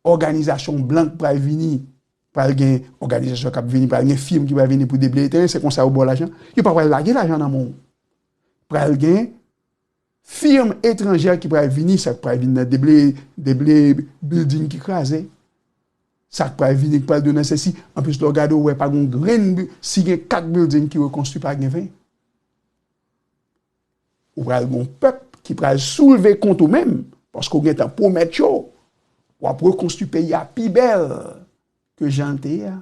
òganizasyon blan k pral vini, pral gen òganizasyon k ap vini, pral gen fim ki pral vini pou debleye teren, se konsa yo ba w lajan. Yo pa pral lage lajan nan men w. Pral gen fim etranjè ki pral vini, sa k pral vin nan debleye, debleye building ki kraze. Sa k pral vini, ki pral done sesi. Anplis, lè w gade, w wè pa gen yon grenn bi-, si gen kat building ki rekonstwi, pa gen ven. Ou pral gen yon pèp ki pral soulve kont ou menm, paske w gentan pwomèt yo, w ap rekonstwi peyi a pi bèl ke jan l te ye a.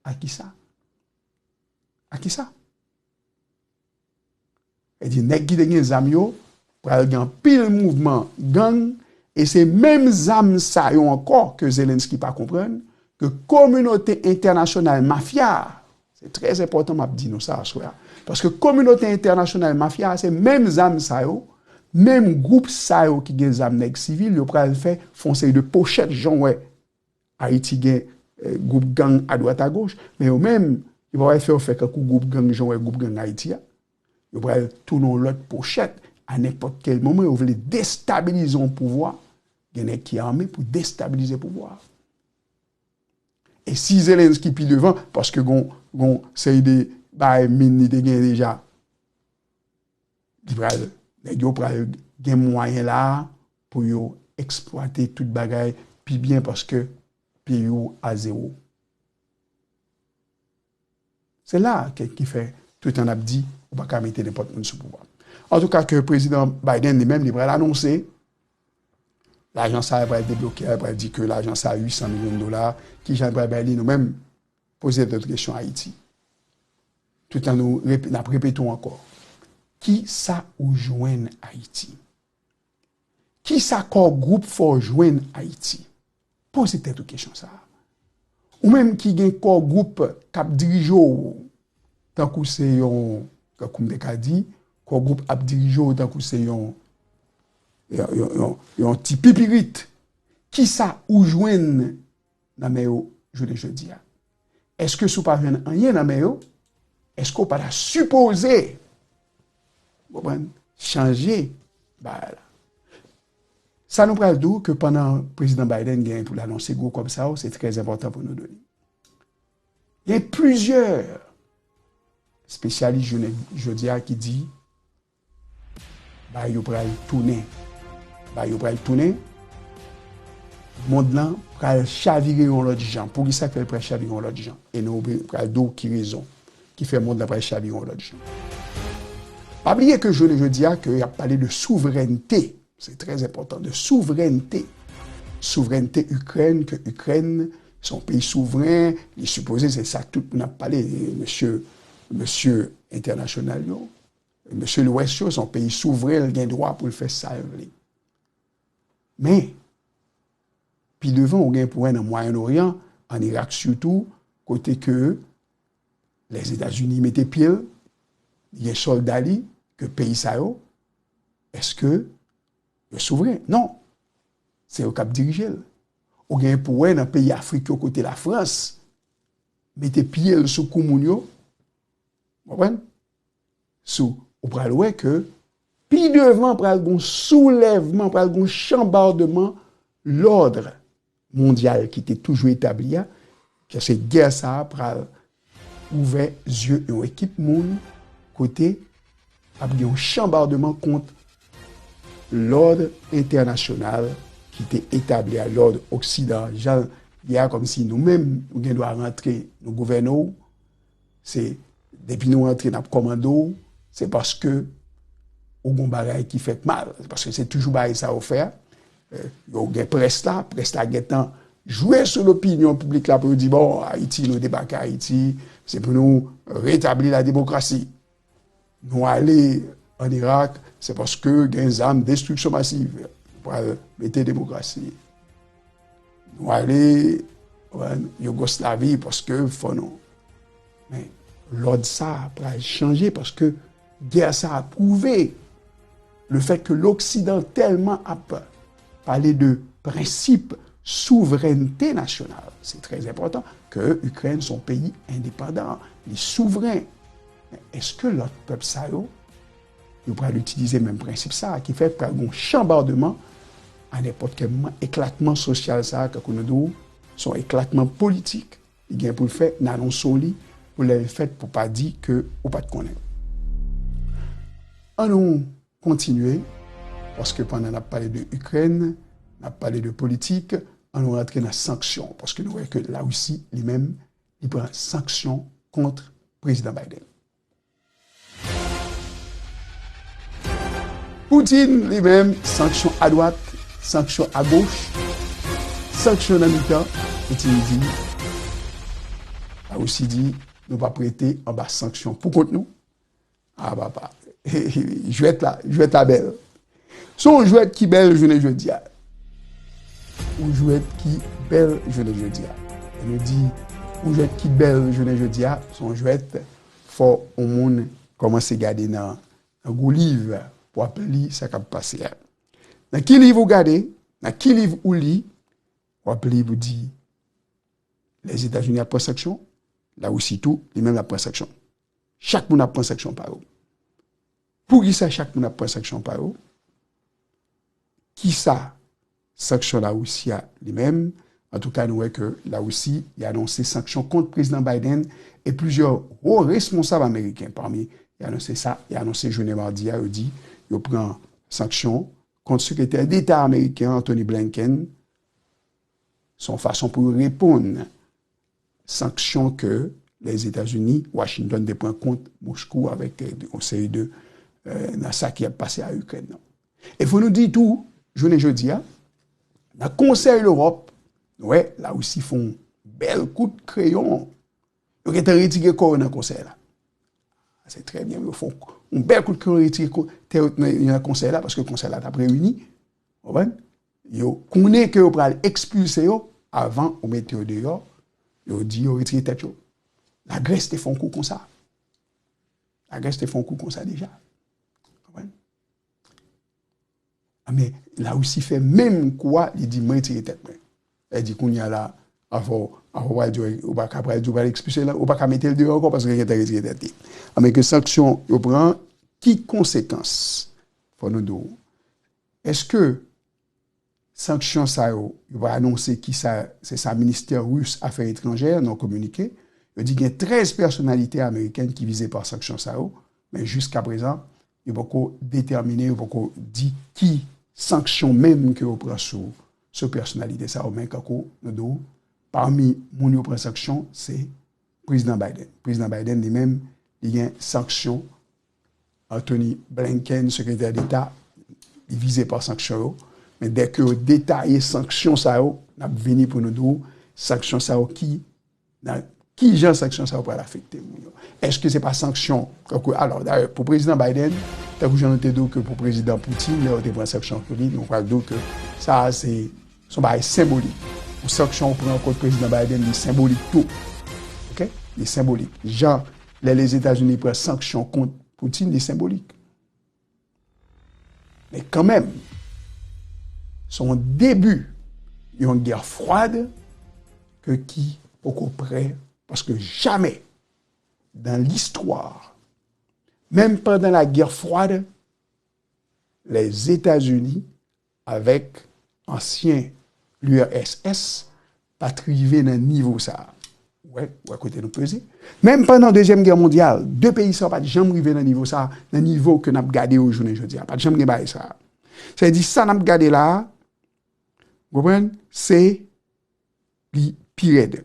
A kisa? A kisa? E di, nèg ki te gen zam yo, pral gen anpil mouvman gang, e se menm zam sa yo ankò ke Zelensky pa konprann, ke kominote entènasyonal mafya, se trè enpòtan m ap di nou sa aswè a, paske kominote entènasyonal mafya, se menm zam sa yo, menm gwoup sa yo ki gen zam nèg sivil, yo pral fè fon seri de pochèt, jan w wè Ayiti gen, eh, gwoup gang adwat agoch, men yo menm, yo pa pral fè yo fè kankou gwoup gang jan w wè gwoup gang Ayiti a. Yo pral tounen yon lòt pochèt a nenpòt kèl moman, yo vle destabilize yon pouvwa, gen nèg ki ame pou destabilize pouvwa a. E si Zelensky pi devan, paske gon, gon seri de bagay min li te gen deja, li pral, nèg yo pral gen mwayen la a pou yo eksplwate tout bagay pi byen paske peyi w a zewo. Se la ke, ki fè toutan n ap di ou pa ka mete nenpòt moun sou pouvwa. Antouka, ke prezidan Biden li menm, li pral anonse lajan sa a pral debloke a, pral di ke lajan sa a uit san milyon dola, kijan l pral bay li, nou menm, poze tèt ou kesyon Ayiti. Toutan nou rep-, n ap repete w ankò. Kisa ou jwenn Ayiti? Kisa Core Group fè w jwenn Ayiti? Poze tèt ou kesyon sa a. Ou menm ki gen Core Group k ap dirije w, tankou se yon, tankou m te ka di, Core Group ap dirije w tankou se yon, yon, yon, yon, yon ti pipirit. Kisa ou jwenn nan men yo jounen jodi a? Èske si w pa jwenn anyen nan men yo, èske w pa ta sipoze, w konprann, chanje bagay la? Sa nou pral di w ke pandan Prezidan Biden gen pou l anonse gwo kòb sa yo, se trè enpòtan pou nou di li. Gen plizyè espesyalis jounen jodi a ki di bagay yo pral tounen. Bagay yo pral tounen. Mond lan pral chavire yon lòt jan. Poukisa k fè l pral chavire yon lòt jan? E nou pral di w ki rezon ki fè mond lan pral chavire yon lòt jan. Pa bliye ke jounen jodi a ke y ap pale de souvrènte. Se trè enpòtan, de souvrènte. Souvrènte Ikrèn, ke Ikrèn se yon peyi souvren, li sipoze, se sa tout moun ap pale, mesye, mesye entènasyonal yo, mesye Lwès yo, se yon peyi souvren, l gen dwa pou l fè sa l vle. Men, pi devan, ou gen pou wè nan Mwayen Oryan, ann Irak sitou, kote ke Lèzetazini mete pye l, li gen sòlda li, ke peyi sa yo, èske yo souvren? Non. Se yo k ap dirije l. Ou gen pou wè nan peyi Afrik yo kote Lafrans mete pye l sou kou moun yo. Konprann? Sou, ou pral wè ke pi devan pral gon soulèvman, pral gon chanbadman lòd mondyal ki te toujou etabli a, paske gè sa a pral ouvè zye yon ekip moun kote ap gen yon chanbadman kont lòd entènasyonal ki te etabli a, lòd oksidan, jan l ye a, kòmsi nou menm, nou gen dwa rantre, nou gouvène w, se depi nou rantre, n ap kòmande w, se paske ou gon bagay ki fèt mal, se paske se toujou bagay sa yo fè a. Eh, yo gen près la, près la gentan jwe sou lopinyon piblik la pou yo di, bon, Ayiti, nou debake Ayiti, se pou nou retabli la demokrasi. Nou ale ann Irak, se paske gen zam destriksyon masiv. Nou pral mete demokrasi. Nou ale, wè, Yougoslavi, paske fò nou. Men, lòd sa a pral chanje, paske gè sa a pwouve lefèt ke Loksidan tèlman ap pale de prensip souvrènte nasyonal. Se trè enpòtan ke Ikrèn se yon peyi endepandan, li souvren. Men èske lòt pèp sa yo, yo pral itilize menm prensip sa a, ki fè pral gon chanbadman a nenpòt kèl moman, eklatman sosyal sa a, tankou nou di w, se yon eklatman politik, li gen pou l fè, n anonse w li, pou lè l fèt, pou pa di ke ou pa t konnen. An nou kontinye, paske pandan n ap pale de Ikrèn, n ap pale de politik, an nou rantre nan sanksyon, paske nou wè ke Larisi, li menm, li pran sanksyon kont Prezidan Biden. Putin, li menm, sanksyon adwat, sanksyon agoch, sanksyon nan mitan, Putin di, Larisi di, nou p ap rete anba sanksyon pou kont nou. A papa, jwèt la, jwèt la bèl. Se yon jwèt ki bèl jounen jodi a. Yon jwèt ki bèl jounen jodi a. Lè nou di yon jwèt ki bèl jounen jodi a, se yon jwèt fò yon moun kòmanse gade nan, nan gwo liv pou w ap li sa k ap pase a. Nan ki liv ou gade, nan ki liv ou li, w ap li pou di Lèzetazini ap pran sanksyon, Larisi tou, li menm l ap pran sanksyon. Chak moun ap pran sanksyon pa yo. Poukisa chak moun ap pran sanksyon pa yo? Kisa sanksyon Larisi a li menm? Antouka, nou wè ke Larisi, li anonse sanksyon kont Prezidan Biden e plizyè wo responsab ameriken. Pami, li anonse sa, li anonse jounen madi a, yo di yo pran sanksyon kont Sekretè Deta ameriken an, Antony Blinken. Se yon fason pou yo reponn sanksyon ke Lèzetazini, Washington te pran kont Moskou avèk, eh, yon seri de, eh, nan sa ki ap pase a Ikrèn nan. E fò nou di tou, jounen jodi a, nan Konsèy Lewòp, nou wè, Larisi fè yon bèl kout kreyon. Yo gentan retire kò yo nan konsèy la. Se trè byen, yo fè yon bèl kout kreyon, retire kò, tè yo nan, nan konsèy la, paske konsèy la t ap reyini. Konprann? Yo konnen ke yo pral ekspilse yo avan ou mete yo deyò, yo di yo retire tèt yo. Lagrès te fè yon kou konsa. Lagrès te fè yon kou konsa deja. Men Larisi fè menm kou a, li di, "Mwen retire tèt mwen." Sa vle di kounye a la, afò, afò pral di, ou pa ka pral di, ou pral ekspilse la, ou pa ka mete l deyò ankò paske gentan retire tèt li. Anben ke sanksyon yo pran, ki konsekans? Fò nou di w. Èske sanksyon sa yo, yo pa anonse ki sa, se sa ministè ris afè etranjè nan komike, yo di gen trèz pèsonalite amerikèn ki vize pa sanksyon sa yo, men jiska prezan, yo poko detèmine, yo poko di ki sanksyon menm ke yo pran sou, sou pèsonalite sa yo, men kankou nou di w, pami moun yo pran sanksyon, se Prezidan Biden. Prezidan Biden li menm, li gen sanksyon. Anthony Blinken, sekretè deta, li vize pa sanksyon yo. Men dèke yo detaye sanksyon sa yo, n ap vini pou nou di w sanksyon sa yo ki, nan ki jan sanksyon sa yo pral afekte moun yo. Èske se pa sanksyon, tankou, alò, dayè, pou prezidan Biden, tankou jan nou te di w ke pou prezidan Putin, lè yo te pran sanksyon sou li, nou pral di w ke sa a se, se yon bagay senbolik. Yon sanksyon ou pran kont prezidan Biden, li senbolik tou. Oke? Li senbolik. Jan lè Lèzetazini pran sanksyon kont Putin, li senbolik. Men kanmenm, se yon debi yon gè fwad ke ki poko prè, paske jamè dan listwa, menm pandan la guerre froide, Lèzetazini avèk ansyen l'U R S S pa t rive nan nivo sa a. Ou wè, ou wè kote nou peze. Menm pandan Dezyèm Gè mondyal, de peyi sa yo pa t janm rive nan nivo sa a, nan nivo ke n ap gade yo jounen jodi a. Pa t janm gen bagay sa a. Sa vle di sa n ap gade la a, ou konprann, se li pi rèd.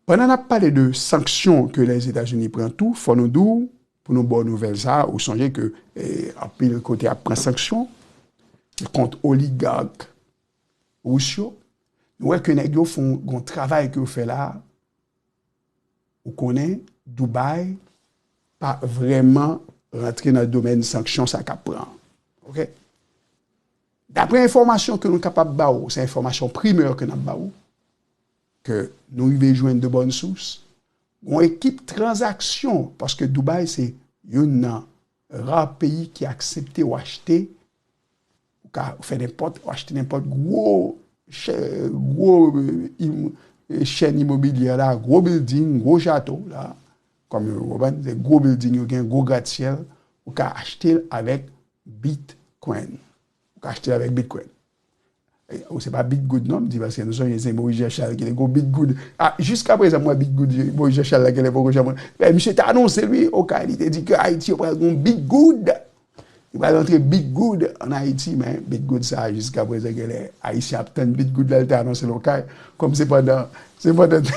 Pandan n ap pale de sanksyon ke Lèzetazini pran tou, fò nou di w, pou nou ba w nouvèl sa a, ou sonje ke, eh, anpil kote ap pran sanksyon kont oligak ris yo. Nou wè ke nèg yo fè yon, yon travay ke yo fè la a. Ou konnen, Dubai pa vrèman rantre nan domèn sanksyon sa k ap pran. Oke? Daprè enfòmasyon ke nou kapab ba w, se enfòmasyon primè ke n ap ba w, ke nou rive jwenn de bòn sous, gon ekip tranzaksyon, paske Dubai se youn nan ra peyi ki aksepte w achte, ou ka fè nenpòt, w achte nenpòt gwo chè-, gwo, eh, im-, eh, chèn imobilyè la, gwo bilding, gwo chato la, kòm yo, ou konprann, se gwo bilding yo gen, gwo gratsyèl, ou ka achte l avèk Bitcoin. Ou ka achte l avèk Bitcoin. E, ou se pa Bitgoud non, m di, paske nou sonje se Moïse Jean Charles ki te gon Bitgoud. A, jiska prezan, m wè Bitgoud, Moïse Jean Charles la, genlè poko janm. Men misye te anonse l, wi, okay, li te di ke Ayiti yo pral gon Bitgoud. Li pral rantre Bitgoud ann Ayiti, men Bitgoud sa, jiska prezan, genlè Ayisyen ap tann Bitgoud la, li te anonse l, okay. Kòm se pandan, se pandan,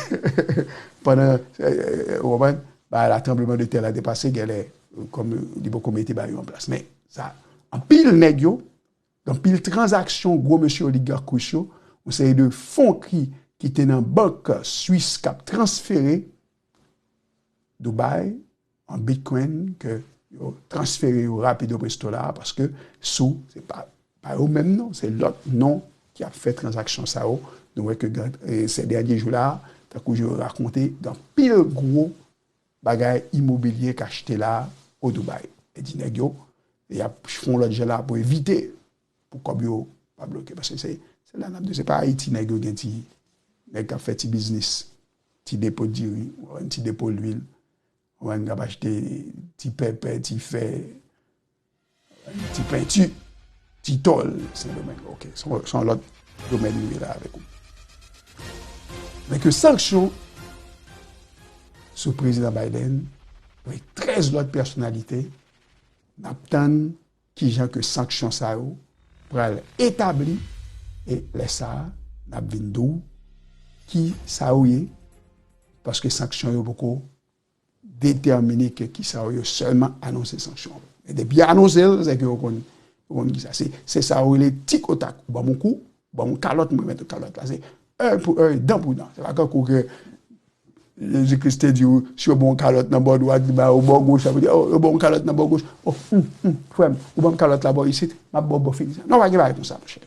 pandan, eh, eh, ou konprann? Bagay la, tranblemanntè la te pase, genlè, kòm li poko mete bagay yo an plas. Men sa, anpil nèg yo, anpil tranzaksyon gwo mesye oligak ris yo, yon seri de fon ki, ki te nan bank swis k ap transfere Dubai an Bitcoin, ke yo transfere yo rapido presto la, paske sou, se pa, pa yo menm non, se lòt non ki ap fè tranzaksyon sa yo. Nou wè ke, eh, se dènye jou la, tankou yo rakonte, gen anpil gwo bagay imobilye k achte la o Dubai. E di nèg yo, y ap fè yon lòt jan la pou evite, pou kòb yo pa bloke. Paske se, se la n ap di, se pa Ayiti nèg yo gen ti, nèg k ap fè ti biznis, ti depo diri, ti depo lwil, ou konprann, k ap achte ti pèpè, ti fè, ti penti, ti tòl, Sendomeng. Oke, se yon, se yon lòt domèn nou ye la avèk ou. Men ke sanksyon sou prezidan Biden, avèk trèz lòt pèsonalite, n ap tann kijan ke sanksyon sa yo pral etabli, e lè sa a, n ap vin di w ki sa yo ye, paske sanksyon yo poko detèmine ke ki sa yo ye, sèlman anonse sanksyon. E depi yo anonse l, se ke yo konn, yo konn ki sa. Se, se sa yo rele tik o tak. Ou ban m yon kou, ou ban m yon kalòt, mwen remèt ou kalòt la. Se un pour un, dan pour dan. Se pa kankou ke Jezi Kris te di w, si yo ba w yon kalòt nan bò dwat, li ba w bò goch, sa vle di, oh, yo ba w yon kalòt nan bò goch. Oh, hmm, hmm, frè m, ou ban m kalòt la bò isit, m ap ba w bò figi sa. Non, pa gen bagay konsa, monchè.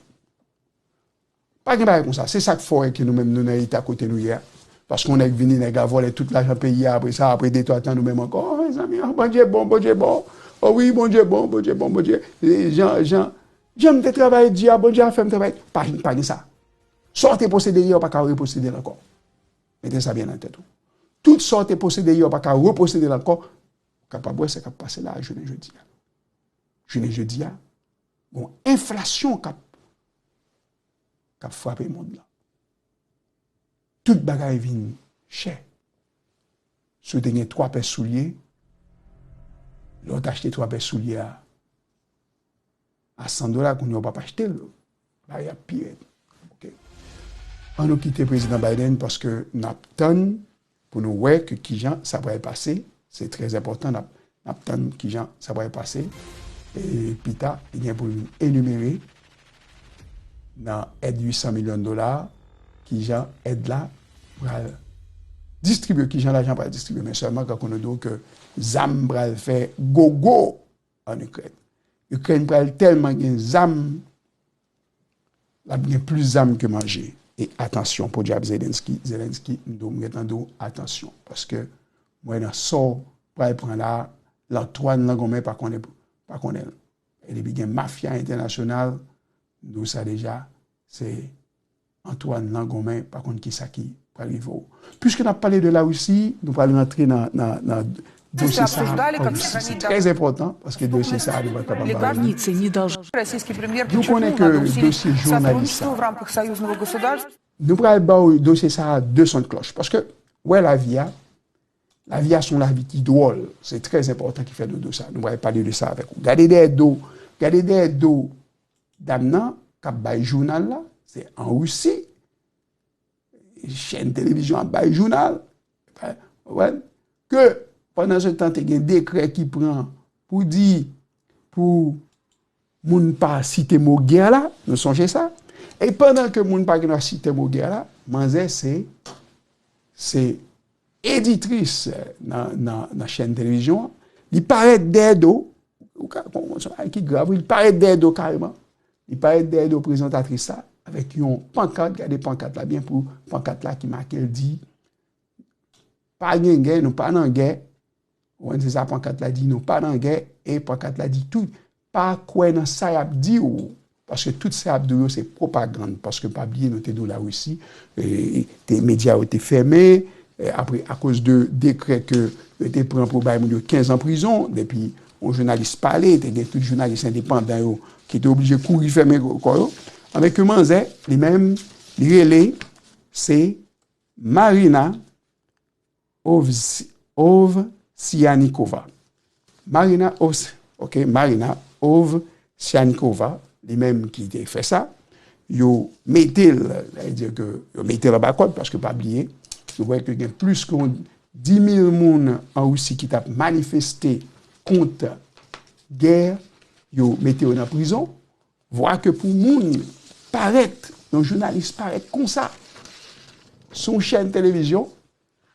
Pa gen bagay konsa. Se sa k fè w wè ke nou menm nou nan eta kote nou ye a. Paske yon nèg vini, nèg la vòlè tout lajan peyi a, apre sa, apre de twa tan, nou menm ankò, oh, mezanmi, oh, Bondye bon, Bondye bon. Oh wi, Bondye bon, Bondye bon, Bondye. E jan, jan, jan m te travay di a, Bondye a fè m travay. Pa, pa gen sa. Sa w te posede yè, w pa ka reposede l ankò. Mete sa byen nan tèt ou. Tout sa w te posede yè, w pa ka reposede l ankò. Ou kapab wè sa k ap pase la a jounen jodi a. Jounen jodi a, gon enflasyon k ap, k ap frape mond lan. Tout bagay vin chè. Si w te gen twa pè soulye, lè w t achte twa pè soulye a, a san dola, kounye a w p ap achte l. Bagay ap pi rèd. Ok. An nou kite Prezidan Biden paske n ap tann pou nou wè ke kijan sa pral pase. Se trè enpòtan, n ap, n ap tann kijan sa pral pase. E pita, li gen pou l enimere nan èd uit san milyon dola, kijan èd la pral distribye, kijan lajan pral distribye. Men sèlman, kan nou di w ke zam pral fè gogo an Ikrèn. Ikrèn pral tèlman gen zam, l ap gen plis zam ke manje. E atansyon, podyab Zelensky, Zelensky, m di w, m gentan di w, atansyon. Paske mwen nan sa w pral pran la, Lantwàn Langonmen pa konnen, pa konnen l. E depi gen mafya entènasyonal, m di w sa deja, se Antoine Langonmen, pa konn kisa ki pral rive w. Piske n ap pale de Larisi, nou pral rantre nan, nan, nan dosye sa a an Risi. Se trè enpòtan, paske dosye sa a nou pa kapab ba w li. Nou konnen ke dosye jounalis sa a, nou pral ba w dosye sa a de son de klòch. Paske, wè lavi a, lavi a se yon lavi ki dwòl. Se trè enpòtan ki fè nou di w sa. Nou pral pale de sa avèk ou. Gade dèyè do, gade dèyè do dam nan k ap bay jounal la, se an Risi. Chèn televizyon ap bay jounal. Wè, ke pandan se tan te gen dekrè ki pran pou di, pou moun pa site mo gè la, nou sonje sa. E pandan ke moun pa gen dwa site mo gè la, manzè se, se editris nan, nan, nan chèn televizyon an. Li parèt dèyè do, ou ka, kon, kon, se yon bagay ki grav, wi, li parèt dèyè do kareman. Li parèt dèyè do prezantatris la avèk yon pankat, gade pankat la byen pou pankat la ki make l di, pa gen gè, nou pa nan gè. Ou konprann, se sa pankat la di, nou pa nan gè, e pankat la di tou, pa kwè nan sa y ap di w, paske tout sa y ap di w yo se pwopagann, paske pa bliye nou te di w Larisi, e, te, medya yo te fèmen, e, apre, akoz de dekrè ke yo te pran pou bay moun yo kenz an prizon, depi yon jounalis pale, te gen tout jounalis endepandan yo ki te oblije kouri fèmen kò yo. Anben ke manzè, li menm, li rele, se Marina Ovs-, Ovsyannikova. Marina Ovs-, ok, Marina Ovsyannikova, li menm ki te fè sa, yo mete l, sa vle di ke yo mete l anba kòd, paske pa bliye, nou wè ke gen plis ke yon dis mil moun an Risi ki t ap manifeste kont gè, yo mete yo nan prizon. Vwa ke pou moun parèt, yon jounalis parèt konsa, sou yon chèn televizyon,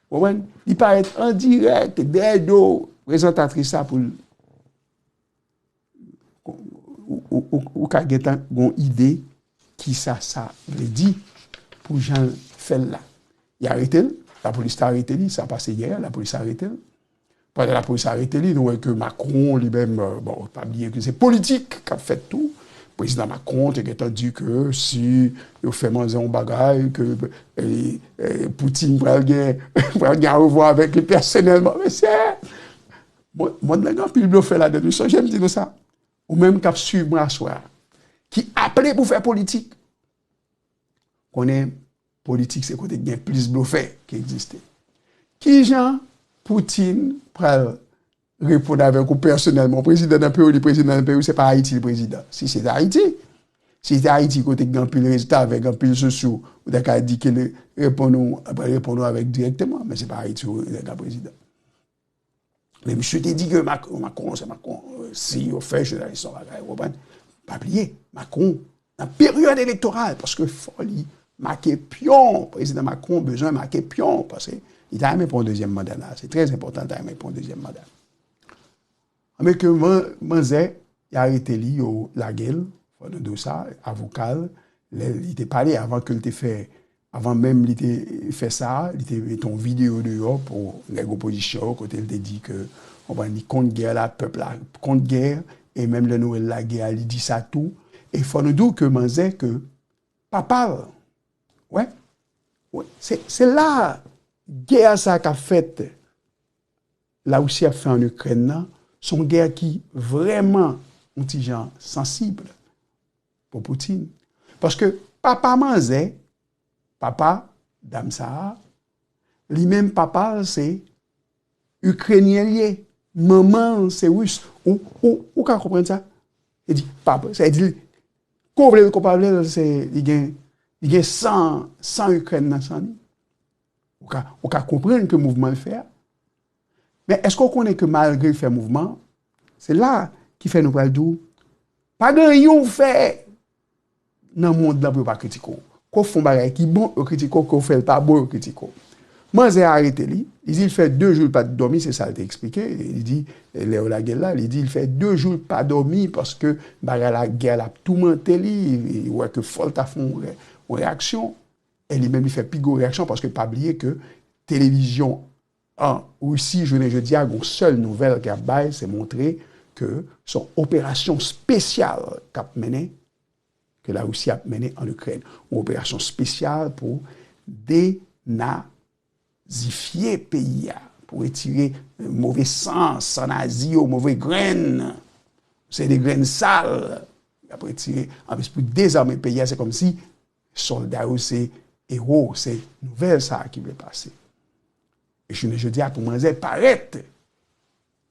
ou konprann? Li parèt an dirèk, dèyè do prezantatris la pou l, ou, ou, ou, ou ka gentan gon ide kisa sa vle di pou jan l fè l la. Y arete l, lapolis te arete li, sa pase yè, lapolis arete l. Pandan lapolis arete li, nou wè ke Macron, li menm, euh, bon, pa bliye ke se politik k ap fèt tou. Prezidan Macron te gentan di ke si yo fè manzè yon bagay, ke, e, e, Poutine pral gen, pral gen arevwa avèk li pèsonèlman. Mesye, bon, mond lan gen anpil blofè ladan l. Sonje m di nou sa. Ou menm k ap swiv mwen aswè a, ki aple pou fè politik, konnen politik se kote k gen plis blofè ki egziste. Kijan Poutine pral reponn avèk ou pèsonèlman? Yon prezidan nan peyi w, li prezidan nan peyi w, se pa Ayiti li prezidan. Si se te Ayiti, si se te Ayiti kote k gen anpil resta avèk anpil sousou, ou ta ka di ke li reponn ou, ap reponn ou avèk dirèkteman, men se pa Ayiti ou ta ka prezidan. Men misye te di ke Mac-, Macron, se Macron, euh, si yo fè jounalis yon bagay, ou konprann? Pa bliye, Macron, nan peryòd elektoral, paske fò li make pyon, prezidan Macron bezwen make pyon, paske li ta renmen pran yon dezyèm manda la. Se trè enpòtan, li ta renmen pran yon dezyèm manda. Anben ke man-, manzè, y arete li, yo lage l, fò nou di w sa, avoka l, lè li te pale, avan ke l te fè Avan menm li te fè sa, li te mete yon videyo deyò pou nèg opozisyon yo, kote li te di ke, konprann, li kont gè la, pèp la kont gè, e menm lè nou wè l lage a, li di sa tou. E fò nou di w ke manzè, ke papa l, wè, wè, se, se la gè sa k ap fèt. Larisi ap fè an Ikrèn nan, se yon gè ki vrèman yon ti jan sansib pou Putin. Paske papa manzè, papa dam sa a, li menm papa l se Ikrenyen li ye, manman l se Ris. Ou, ou, ou ka konprann sa? Li di, papa, sa di, ko vle l, ko pa vle l, se, li gen, li gen san, san Ikrèn nan san li. Ou ka, ou ka konprann ke mouvman l fè a. Men èske w konnen ke malgre l fè mouvman, se la ki fè nou pral di w, pa gen anyen w fè nan mond lan pou yo pa kritike w. Ke w fè yon bagay ki bon, yo kritike w, ke w fè l pa bon, yo kritike w. Manzè a arete li, li di l fè de jou l pa t dòmi, se sa l te eksplike. Li di, lè yo lage l la, li di l fè de jou l pa dòmi paske bagay la, gè la ap toumante li, li wè ke fò l ta fè yon re-, yon reyaksyon. E li menm li fè pi gwo reyaksyon paske pa bliye ke televizyon an Risi, jounen jodi a, gon sèl nouvèl ke y ap bay, se montre ke se yon operasyon espesyal k ap mennen, ke Larisi ap mennen an Ikrèn. Yon operasyon espesyal pou denazifye peyi a, pou retire move san, san nazi yo, move grenn, se de grenn sal, y ap retire, anplis pou dezame peyi a, se kòmsi sòlda yo se ewo, se nouvèl sa a ki vle pase. E jounen jodi a, pou manzè parèt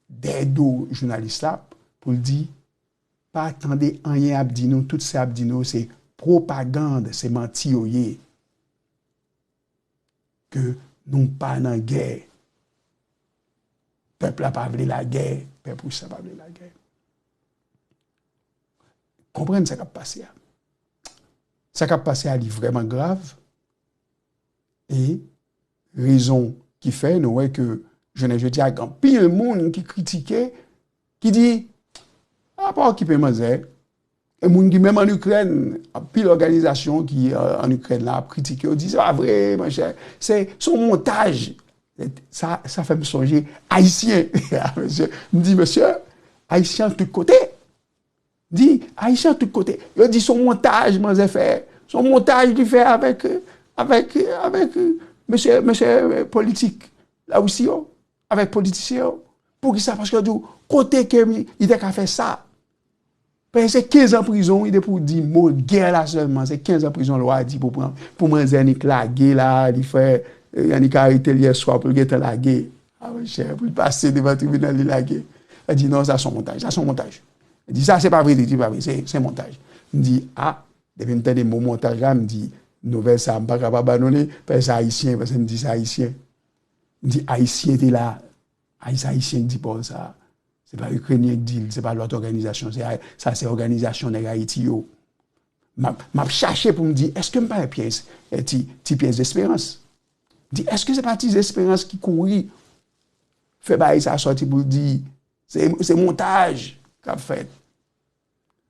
dèyè do jounalis la, pou l di, pa tande anyen y ap di nou, tout sa y ap di nou, se pwopagann, se manti yo ye. Ke nou pa nan gè. Pèp la pa vle lagè, pèp Ris la pa vle lagè. Konprann sa k ap pase a. Sa k ap pase a, li vrèman grav. E rezon ki fè nou wè ke jounen jodi a, gen anpil moun ki kritike, ki di, a pa okipe manzè. E moun ki menm an Ikrèn, anpil òganizasyon ki, euh, an Ikrèn la ap kritike yo, di, se pa vre, monchè. Se, se yon montaj. Sa, sa fè m sonje Ayisyen. Mesye, m di, mesye, Ayisyen tout kote. Di, Ayisyen tout kote. Yo di se yon montaj manzè fè. Se yon montaj li fè avèk, avèk, avèk, mesye, mesye, politik Larisi yo, avèk politisyen yo. Poukisa? Paske yo di w, kote ke li, li te ka fè sa? Paske se kenz an prizon, wi, depi w di mo gè la sèlman, se kenz an prizon lwa di pou pran, pou manzè annik lage la, li fè, eh, annik arete l yè swa pou l gentan lage. A, monchè, pou l pase devan tribinal, li lage. Yo di, non, sa se yon montaj, sa se yon montaj. Yo di, sa se pa vre, li di, pa vre, se, se montaj. M di, a, depi m tande mo montaj la, m di, nouvèl sa, m pa ka pa ba nou li, paske se Ayisyen, paske m di se Ayisyen. M di, Ayisyen te la, Ay-, se Ayisyen ki di pawòl sa. Se pa Ikrenyen ki di l, se pa lòt òganizasyon, se Ay-, sa se òganizasyon nèg Ayiti yo. M ap, m ap chache pou m di, èske m pa wè pyès, eh, ti, ti pyès desperans? M di, èske se pa ti desperans ki kouri fè bagay sa sòti pou l di, se, se montaj k ap fèt?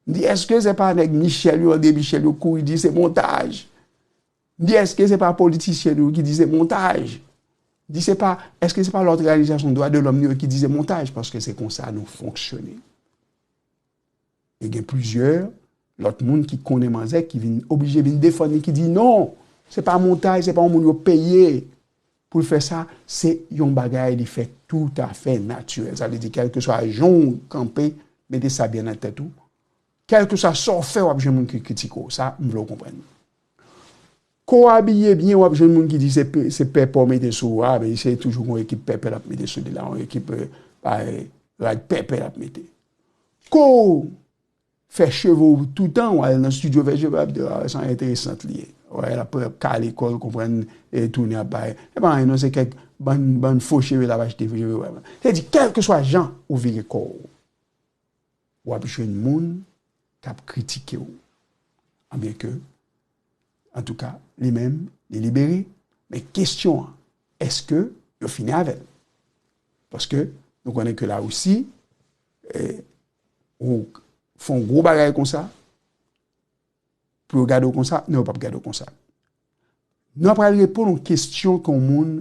M di, èske se pa nèg Michèl yo, André Michèl yo kouri di se montaj? M di, èske se pa politisyen nou ki di se montaj? M di, se pa, èske se pa lòt òganizasyon dwa de lòm yo ki di se montaj? Paske se konsa nou fonksyone. E gen plizyè lòt moun ki konnen manzè, ki vin oblije vin defann li, ki di, non, se pa montaj, se pa yon moun yo peye pou l fè sa, se yon bagay li fèt toutafè natirèl. Sa vle di, kèlkeswa jan w kanpe, mete sa byen nan tèt ou, kèlkeswa sa w fè, w ap jwenn moun ki kritike w. Sa, m vle w konprann. Ke w abiye byen, w ap jwenn moun ki di se pe-, se pèpè w mete sou ou a, men se toujou yon ekip pèpè l ap mete sou li la, yon ekip, eh, pa, eh, rad pèpè l ap mete. Ke w fè cheve w toutan, w al nan estidyo fè cheve, w ap di, a, sa enteresan li ye. Wè, l ap kale kò l, konprann, e tounen ap bay. E pa anyen non, se kèk bann, bann fo cheve l ap achte, fo cheve, wè. Se di, kèlkeswa jan ou vire kò w, w ap jwenn moun k ap kritike w. Anbyen ke, antouka, li menm, li libere. Men kesyon an, èske yo fini avè l? Paske nou konnen ke Larisi, eh, ou fè yon gwo bagay konsa, pou yo gade w konsa, non, yo p ap gade w konsa. Nou pral reponn yon kesyon ke yon moun,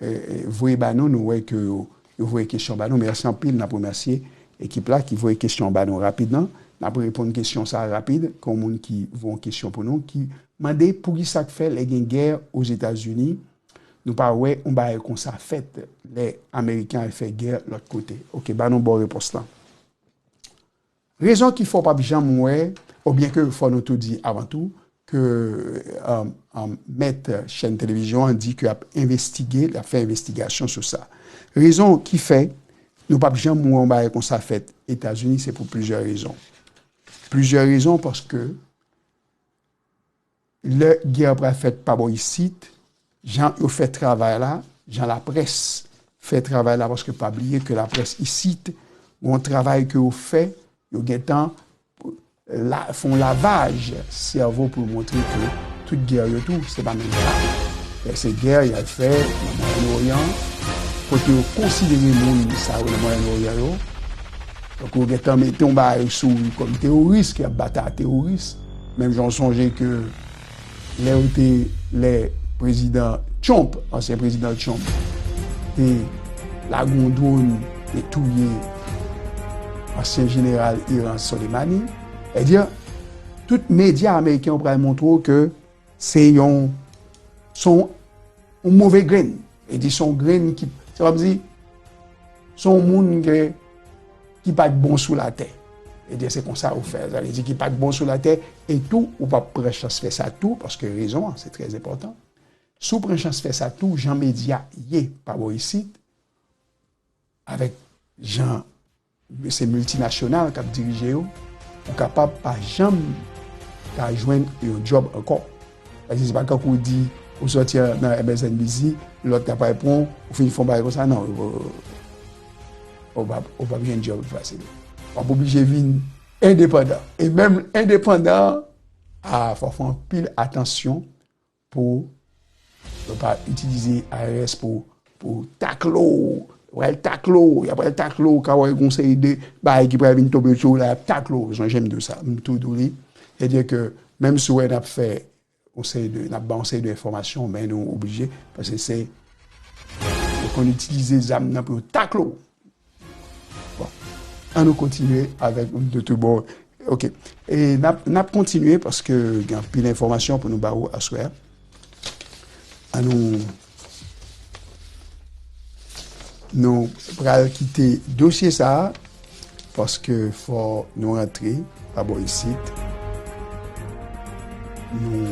eh, eh, voye ba nou. Nou wè ke yo, yo voye kesyon ba nou. Mèsi anpil. N ap remèsye ekip la ki voye kesyon ba nou rapid lan. N ap reponn kesyon sa a rapid. Ke yon moun ki voye yon kesyon pou nou, ki mande poukisa k fè lè gen gè Ozetazini, nou pa wè yon bagay konsa fèt lè Ameriken al fè gè lòt kote. Oke, ba nou bon repons lan. Rezon ki fè w p ap janm wè, oubyen ke fò nou tou di avan tou, ke, um, um, mèt chèn televizyon an di ke ap envestige, l ap fè envestigasyon sou sa. Rezon ki fè nou p ap janm wè yon bagay konsa fèt Etazini, se pou plizyè rezon. Plizyè rezon, paske lè gè a pral fèt pa bò isit, jan yo fè travay la, jan laprès fè travay la, paske pa bliye ke laprès isit, gon travay ke yo fè, yo gentan la, fè yon lavaj sèvo pou yo montre ke tout gè yo tou, se pa menm jan. Lè se gè y al fè nan Mwayen Oryan, kote yo konsidere moun sa yo nan Mwayen Oryan yo, donk, yo gentan mete yon bagay sou ou kòm teworis, ke y ap batay ak teworis. Menm jan w sonje ke lè yo te, lè prezidan Trump, ansyen prezidan Trump, te lage yon dwòn, te touye ansyen jeneral Iran Soleimani, sètadi, tout medya ameriken yo pral montre w ke se yon, se yon, yon move grenn. E di se yon grenn ki, se kòmsi se yon moun ke, ki pa t bon sou latè. E di se konsa ou fè. Sa vle di ki pa t bon sou latè, e tou, ou p ap pran chans fè sa tou, paske rezon an, se trè enpòtan. Si w pran chans fè sa tou, jan medya ye pa bò isit, avèk jan se miltinasyonal k ap dirije yo, ou kapab pa janm ka jwenn yon djòb ankò. Paske se pa kankou w di, ou sòti nan M S N B C, lòt la pral pran w, ou fin fè yon bagay konsa, non, ou, ou p ap, ou p ap jwenn djòb fasil. W ap oblije vin endepandan. E menm endepandan, a, fò w fè anpil atansyon pou yo pa itilize I R S pou, pou takle w. Y ap takle w, y ap takle w, ka wè gon seri de bagay ki pral vin tonbe sou w la, y ap takle w. Sonje m di w sa, m tou di w li. Sètadi ke menm si w wè n ap fè yon seri de, n ap ba yon seri de enfòmasyon, men nou oblije, paske se, yo konn itilize zam nan pou yo takle w. Bon, ann nou kontinye avèk nou de tout bon. Oke. E n ap, n ap kontinye paske gen anpil enfòmasyon pou nou ba ou aswè a. Ann nou, nou pral kite dosye sa a paske fò nou rantre pa bò isit. Nou,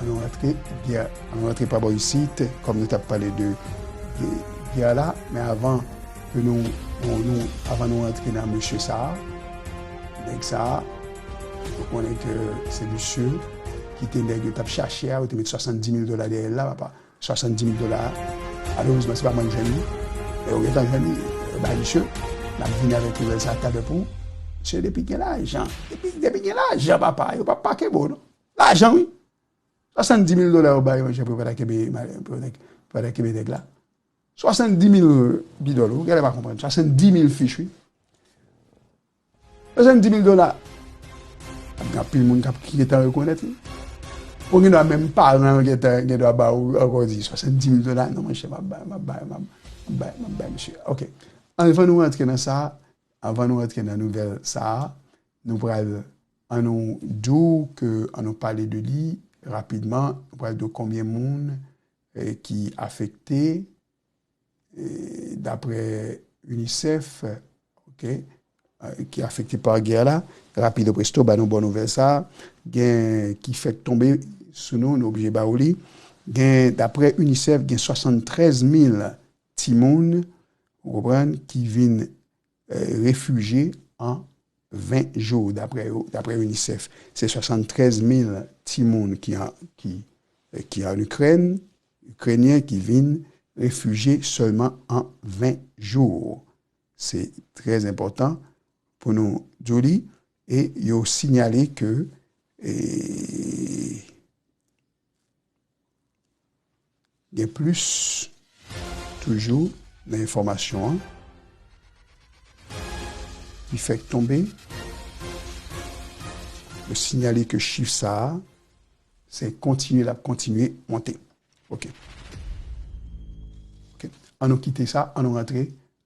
ann nou rantre, ann nou rantre pa bò isit, kòm nou t ap pale de, de gè la, men avan ke nou, nou, nou, avan nou rantre nan mesye sa a, nèg sa a, nou konnen ke se mesye ki te nèg yo t ap chache a, yo te met swasanndimil dola dèyè l la, papa. Swasanndimil dola. Malerezman, se pa mwen k jwenn li. Men yo gentan jwenn li, yo bay misye. N ap vini avèk nouvèl sa a talè pou ou. Misye depi gen lajan. Depi, depi gen lajan, papa, yo p ap pake bo, non. Lajan, wi. Swasanndimil dola yo bay, monchè, pou yo pa ta kenbe, pou yo pa ta, pou yo pa ta kenbe nèg la. Swasanndimil bidòl, ou genlè pa konprann. Swasanndimil fich, wi. Swasanndimil dola. Gen anpil moun k ap, ki gentan rekonèt li. Ou gen dwa menm paran yo gentan, gen dwa ba ou ankò di swasanndimil dola. Non, monchè, m ap bay, m ap bay, m ap, m ap bay, m ap bay misye. Oke. Anvan nou rantre nan sa, anvan nou rantre nan nouvèl sa a, nou pral, ann nou di w ke, ann nou pale de li rapidman, nou pral di w konbyen moun, eh, ki afekte, eh, daprè UNICEF, oke, eh, ki afekte pa gè la, rapido presto, ba nou bon nouvèl sa, gen ki fèk tonbe sou nou, nou oblije ba ou li. Gen, daprè UNICEF, gen swasanntrèz mil timoun, ou konprann, ki vin, eh, refijye an ven jou, daprè yo, daprè UNICEF. Se swasanntrèz mil timoun ki an, ki, eh, ki an Ikrèn, Ikrenyen ki vin refijye sèlman an ven jou. Se trè enpòtan pou nou di w li, e yo sinyale ke, e, gen plis toujou nan enfòmasyon an ki fèk tonbe. Yo sinyale ke chif sa a, se kontinye, l ap kontinye monte. Ok. Ok. An nou kite sa, an nou rantre,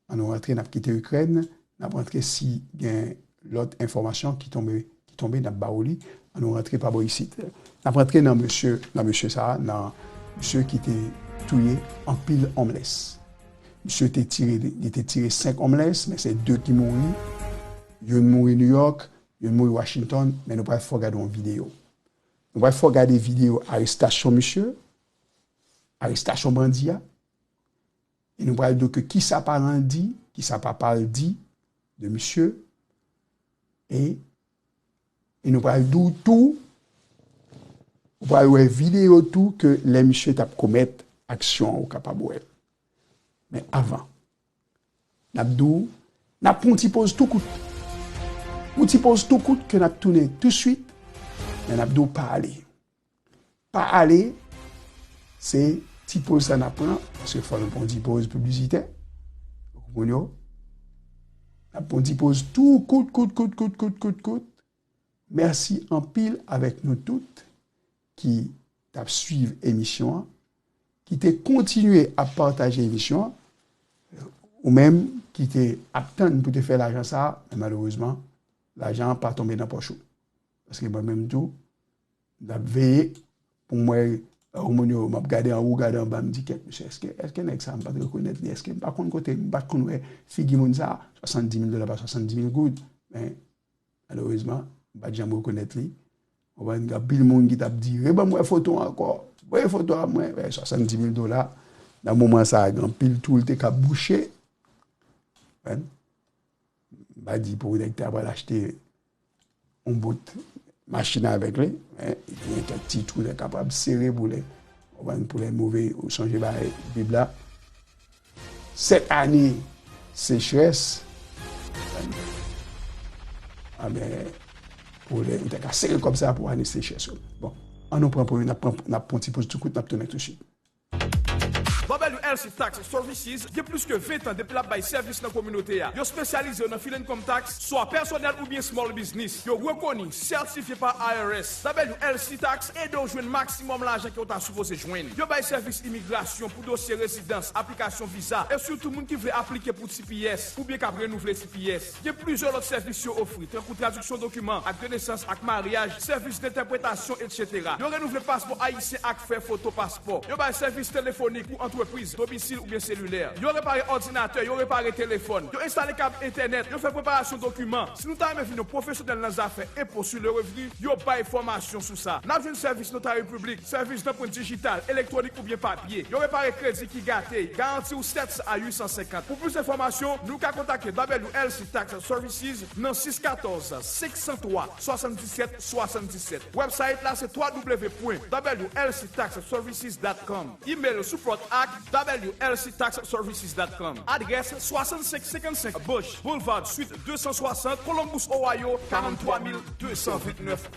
an nou rantre, n ap kite Ikrèn, n ap rantre si gen lòt enfòmasyon ki tonbe, ki tonbe, n ap ba ou li, an nou rantre pa bò isit. N ap rantre nan mesye, nan mesye sa a, nan mesye ki te touye anpil homeless. Misye te tire, li te tire senk homeless, men se de ki mouri. Youn mouri New York, youn mouri Washington, men nou pral fè w gade yon videyo. Nou pral fè w gade videyo arestasyon misye, arestasyon bandi a, e nou pral di w ke kisa paran l di, kisa papa l di de misye, e, e nou pral di w tou, ou pral wè videyo tou ke lè misye t ap komèt aksyon an, ou kapab wè l. Men avan, n ap di w, n ap pran yon ti poz tou kout. Yon ti poz tou kout ke n ap tounen touswit, men n ap di w pa ale. Pa ale, se ti poz sa n ap pran, paske fò nou pran yon ti poz piblisitè. Ou konprann yo? N ap pran yon ti poz tou kout, kout, kout, kout, kout, kout, kout. Mèsi anpil avèk nou tout ki t ap swiv emisyon an, ki te kontinye ap pataje emisyon an, ou menm ki te ap tann pou te fè lajan sa a, men malerezman, lajan an pa tonbe nan pòch ou. Paske mwen menm tou, m t ap veye pou m wè, e, moun yo, m ap gade anwo, gade anba, m di, "Kèt, mesye, èske, èske nèg sa a, m pa t rekonèt li, èske m pa konn kote, m pa t konn wè figi moun sa a?" Swasanndimil dola pa swasanndimil goud. Men, malerezman, m pa t janm rekonèt li. Ou konprann, gen anpil moun ki t ap di, "Reban m wè foto ankò. Voye foto a mwen." E, swasanndimil dola, nan moman sa a, gen anpil twou l te ka bouche. Konprann? M pa di pou nèg ta pral achte yon bout machin avèk li, men gen kèk ti twou lè kapab sere pou lè, ou konprann, pou lè move, ou sonje bagay Bib la. Sèt ane sechrès, anben, pou lè, ou ta ka sere kòb sa pou ane sechrès yo. Bon, an nou pran premye, n ap pran, n ap pran ti poz tou kout, n ap tounen tousuit. W L C Tax Services gen plis ke ven tan depi l ap bay sèvis nan kominote a. Yo espesyalize yo nan file income tax, swa pèsonèl oubyen small business. Yo rekoni, sètifye pa I R S. W L C Tax ede w jwenn maksimòm lajan ke w ta sipoze jwenn. Yo bay sèvis imigrasyon pou dosye rezidans, aplikasyon viza, e sitou moun ki vle aplike pou T P S oubyen k ap renouvle T P S. Gen plizyè lòt sèvis yo ofri, tankou tradiksyon dokiman, ak de nesans ak maryaj, sèvis dentèpretasyon, etsetera. Yo renouvle paspò ayisyen ak fè foto paspò. Yo bay sèvis telefonik pou antrepriz, domisil oubyen selilè. Yo repare òdinatè, yo repare telefòn, yo enstale kab entènèt, yo fè preparasyon dokiman. Si nou ta renmen vin yon pwofesyonèl nan zafè enpo sou le revni, yo bay fòmasyon sou sa. N ap jwenn sèvis notari piblik, sèvis danprent dijital, elektwonik oubyen papye. Yo repare kredi ki gate, garanti w sèt san a uit san senkant. Pou plis enfòmasyon, nou ka kontakte W L C Tax Services nan sis katòz, senk san twa, swasanndisèt, swasanndisèt. Website la se twa w w w pwen w l c tax services dot com. Email support at w l c tax services dot com. Adrès swasann senk senkannsenk Bush Boulevard, Suite de san swasant, Columbus, Ohio, karanntwa mil de san vennèf.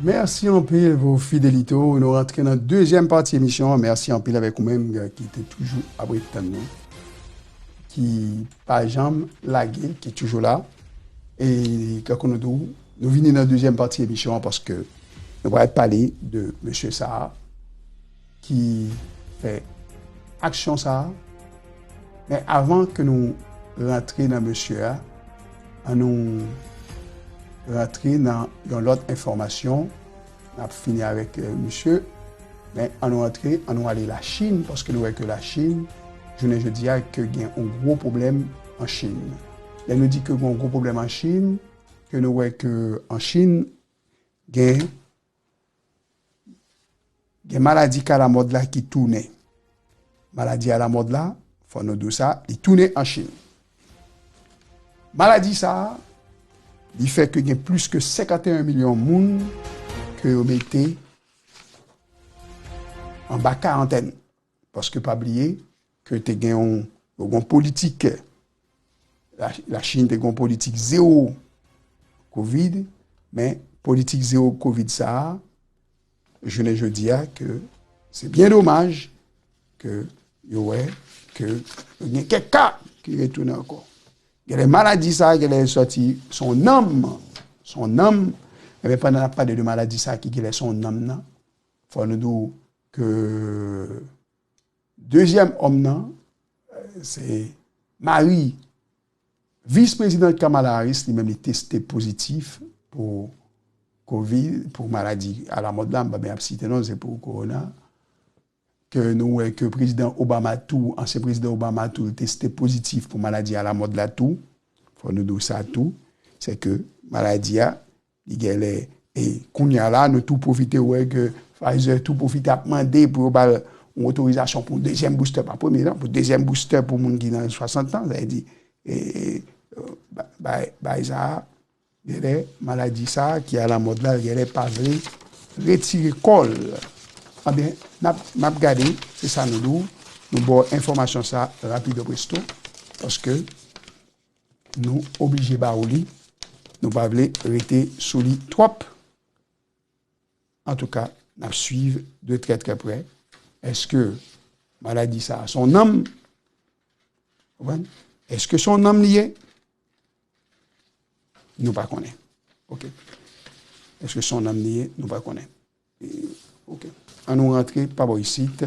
Mèsi anpil pou fidelite w. Nou rantre nan dezyèm pati emisyon an. Mèsi anpil avèk ou menm, eh, ki te toujou ap ret tann nou, ki pa janm lage, ki toujou la. E, tankou nou di w, nou vini nan dezyèm pati emisyon an paske nou pral pale de mesye sa a ki fè aksyon sa a. Men avan ke nou rantre nan mesye a, an nou rantre nan yon lòt enfòmasyon. N ap fini avèk, eh, misye. Men an nou rantre, an nou ale Lachin, paske nou wè ke Lachin, jounen jodi a, ke gen yon gwo pwoblèm an Chin. Lè nou di ke gen yon gwo pwoblèm an Chin, ke nou wè ke an Chin, gen, gen maladi k alamòd la ki tounen. Maladi alamòd la, fò nou di w sa, li tounen an Chin. Maladi sa a, li fè ke gen plis ke senkanteyen milyon moun ke yo mete anba karantèn. Paske pa bliye ke te gen yon, yo gen yon politik, la, Lachin te gen yon politik zewo kovid, men politik zewo kovid sa a, jounen jodi a, ke se byen domaj ke yo wè ke gen kèk ka ki retounen ankò. Genlè maladi sa, genlè sòti, se yon nanm, se yon nanm. Ebyen, pandan n ap pale de maladi sa ki genlè se yon nanm nan, fò nou di w ke dezyèm òm nan, se mari vis prezidan Kamala Harris, li menm li teste pozitif pou kovid, pou maladi alamòd la, m pa byen ap site non, se pou kowona. Ke nou wè ke prezidan Obama tou, ansyen prezidan Obama tou, li teste pozitif pou maladi alamòd la tou. Fò nou di w sa tou, se ke maladi a, li genlè, e kounye a la, nou tou pwofite wè ke Pfizer tou pwofite ap mande pou yo ba l yon otorizasyon pou dezyèm booster, pa premye non, pou dezyèm booster pou moun ki nan swasant an, sa vle di, e, e, ba-, bay, bay sa a, genlè maladi sa a ki alamòd la, genlè pa vle retire kò l. Anben, n ap, n ap gade, se sa nou di w, nou ba w enfòmasyon sa a rapido presto, paske nou oblije ba w li, nou pa vle rete sou li twòp. Antouka, n ap swiv de trè trè prè. Èske maladi sa a se yon nanm? Konprann? Èske se yon nanm li ye? Nou pa konnen. Oke. Èske se yon nanm li ye? Nou pa konnen. E, oke. An nou rantre pa bò isit.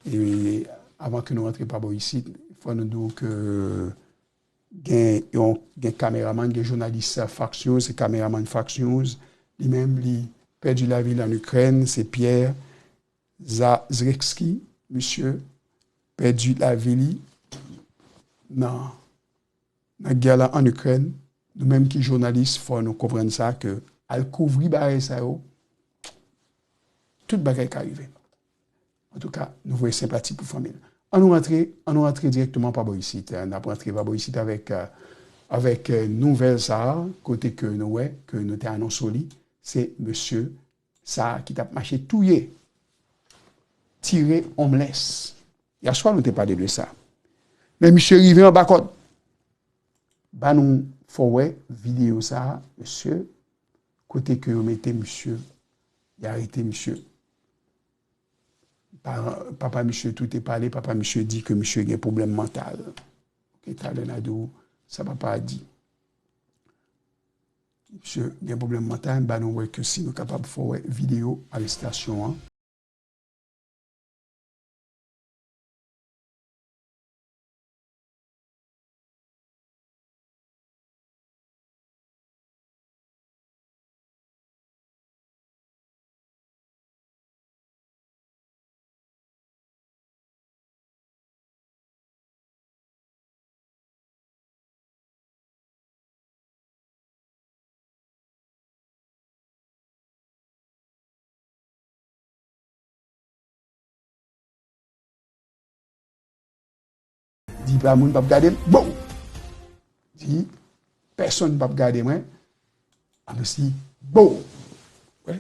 E avan ke nou rantre pa bò isit, fò nou di w ke gen yon, gen kameramann, gen jounalis Fox News, se kameramann Fox News. Li menm, li pèdi lavi l an Ikrèn, se Pierre Zazrexki, misye pèdi lavi li nan, nan gè la an Ikrèn. Nou menm ki jounalis, fò nou konprann sa, ke al kouvri bagay sa yo, tout bagay ka rive. Antouka, nou voye senpati pou fanmi l. An nou rantre, an nou rantre dirèkteman pa bò isit. N ap rantre pa bò isit avèk, eh, avèk, eh, nouvèl sa a, kote ke nou wè, ke nou te anonse w li, se mesye sa a ki t ap mache touye, tire homeless. Yèswa nou te pale de sa. Men misye rive anba kòd. Ba nou fè w wè videyo sa a, mesye, kote ke yo mete misye, y arete misye. Pa-, papa misye tou te pale, papa misye di ke misye gen pwoblèm mantal. Oke, talè n a di w sa papa a di. Misye gen pwoblèm mantal, ba nou wè ke si nou kapab fè w wè videyo arestasyon an. Di pa moun p ap gade m, bon! Di pèsonn p ap gade mwen, anben si, bon! Wè.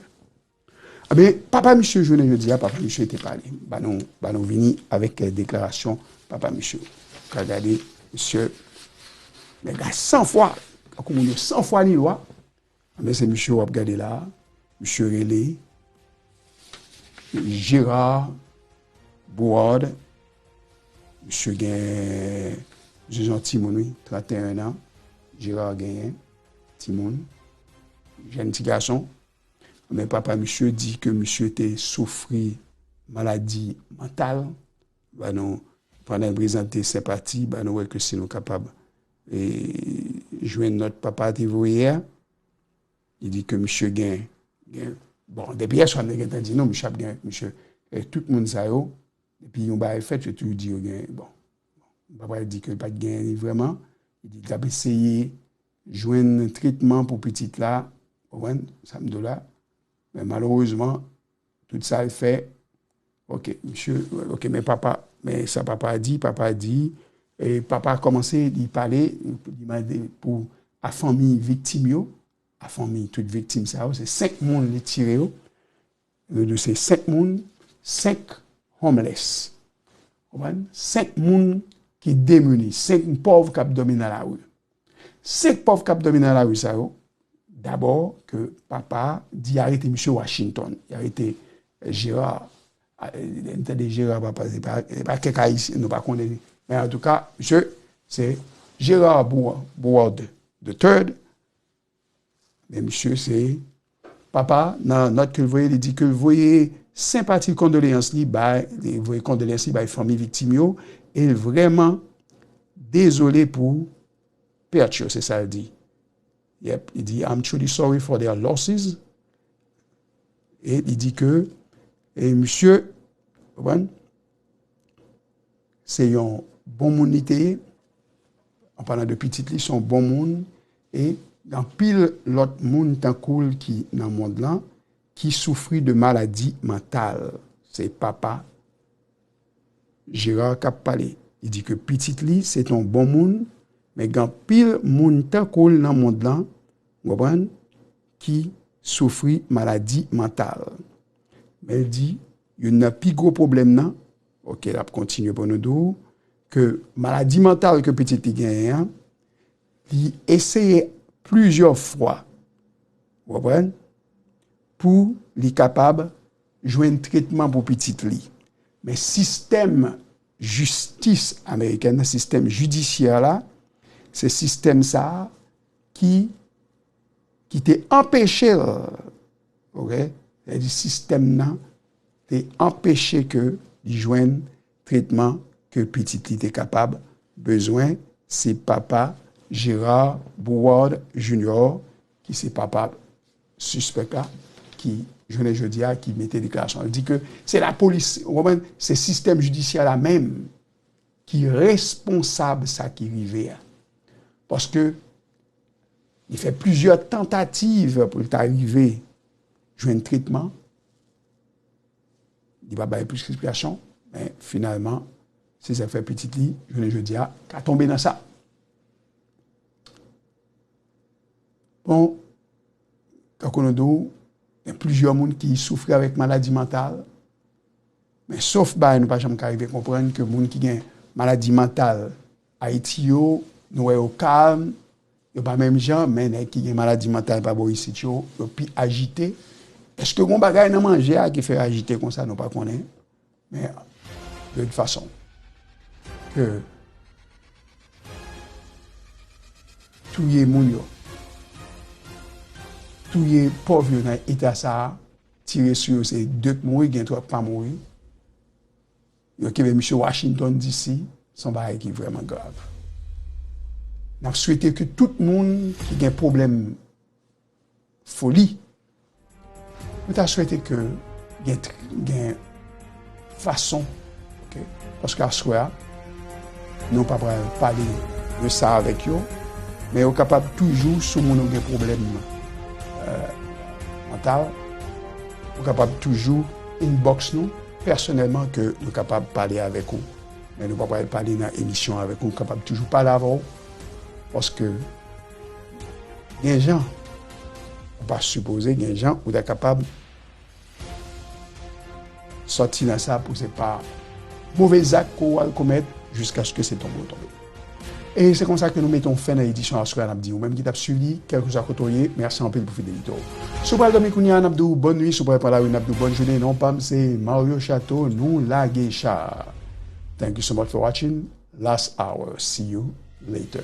Anben, papa misye jounen jodi a, papa misye te pale. Ba nou, ba nou vini avèk, eh, deklarasyon papa misye. Ka gade, misye, nèg la san fwa, tankou moun yo san fwa ni lwa. Anben, se misye w ap gade la a. Misye rele Gérard Bouard. Misye gen, misye se yon timoun, wi, trannteyen an. Gérard genyen timoun, jèn ti gason. Men papa misye di ke misye te soufri maladi mantal. Ba nou, pandan l prezante senpati, ba nou wè ke si nou kapab, e, jwenn nòt papa a te voye a. Li di ke misye gen, gen, bon, depi yèswa m te gentan di nou, misye ap gen, misye, e, tout moun sa yo, depi yon bagay fèt, yo toujou di yo gen, bon, m pa pral di ke l pa t genyen li vrèman. Li di l t ap eseye jwenn tretman pou pitit la, w konprann sa m di w la? Men malerezman, tout sa l fè, oke, misye, oke, men papa, men sa papa a di, papa a di, e papa a kòmanse, li pale, li mande pou, a fanmi viktim yo, a fanmi tout viktim sa yo, se senk moun li tire yo. Nou di se senk moun, senk homeless. Konprann? Senk moun ki demini, senk pòv k ap dòmi nan lari. Senk pòv k ap dòmi nan lari sa yo, dabò ke papa di arete misye Washington, li arete Gérard. A, e, n tande Gérard papa, se pa, se pa kèk Ayisyen, nou pa konnen Men antouka, misye, se Gérard Bou-, Bouard the third. Men misye, se papa, nan nòt ke l voye, li di ke l voye senpati, kondoleyans li bay, li voye kondoleyans li bay fanmi viktim yo, e l vrèman dezole pou pèt yo, se sa l di. Yep, li di, "I'm truly sorry for their losses." E li di ke, e misye, konprann? Se yon bon moun li te ye. An palan de pitit li, se yon bon moun. E gen anpil lòt moun tankou l ki nan mond lan, ki soufri de maladi mantal. Se papa Gérard k ap pale. Li di ke pitit li, se te yon bon moun, men gen anpil moun tankou l nan mond lan, w konprann, ki soufri maladi mantal. Men l di, youn nan pi gwo pwoblèm nan, oke, l ap kontinye pou nou di w, ke maladi mantal ke pitit li genyen an, li eseye plizyè fwa, w konprann, pou li kapab jwenn tretman pou pitit li. Men sistèm jistis amerikèn nan, sistèm jidisyè la, se sistèm sa a ki, ki te anpeche l, oke? Sa vle di sistèm nan te anpeche ke li jwenn tretman ke pitit li te kapab bezwen. Se papa Gérard Bouard Junior, ki se papa sispèk la, ki, jounen jodi a, ki mete deklarasyon. Li di ke se lapolis, w konprann, se sistèm jidisyè la menm ki responsab sa ki rive a. Paske li fè plizyè tantativ pou l ta rive jwenn tretman. Li pa bay plis esplikasyon, men finalman, se sa k fè pitit li, jounen jodi a, ka tonbe nan sa. Bon, tankou nou di w, gen plizyè moun ki soufri avèk maladi mantal, men sof bagay nou pa janm ka rive konprann ke moun ki gen maladi mantal Ayiti yo, nou wè yo kalm, yo pa menm jan, men nèg ki gen maladi mantal pa bò isit yo, yo pi ajite. Èske gon bagay nan manje a ki fè yo ajite konsa, nou pa konnen. Men, de tout fason, ke touye moun yo, touye pòv yo nan eta sa a, tire sou yo, se de k mouri, gen twa k pa mouri. Yo kenbe misye Washington D C, se yon bagay ki vrèman grav. N ap swete ke tout moun ki gen pwoblèm foli, nou ta swete ke gen tr-, gen fason, oke? Paske aswè a, nou pa pral pale de sa avèk yo, men yo kapab toujou, si moun yo gen pwoblèm, euh, mantal, yo kapab toujou inbox nou pèsonèlman ke nou kapab pale avèk ou. Men nou pa pral pale nan emisyon avèk ou, nou kapab toujou pale avè w, paske gen jan, ou pa sipoze, gen jan ou ta kapab sòti nan sa pou se pa move zak ke w al komèt jiskaske se tonbe w tonbe. E se konsa ke nou mete yon fen nan edisyon aswè a, n ap di ou menm ki t ap swiv li, kèlkeswa kote w ye, mèsi anpil pou fidelite w. Si w pral dòmi kounye a, n ap di w bòn nwi, si w pral pran lari, n ap di w bòn jounen. Non pa m se Mario Chateau, nou lage cha. Thank you so much for watching. Last hour. See you later.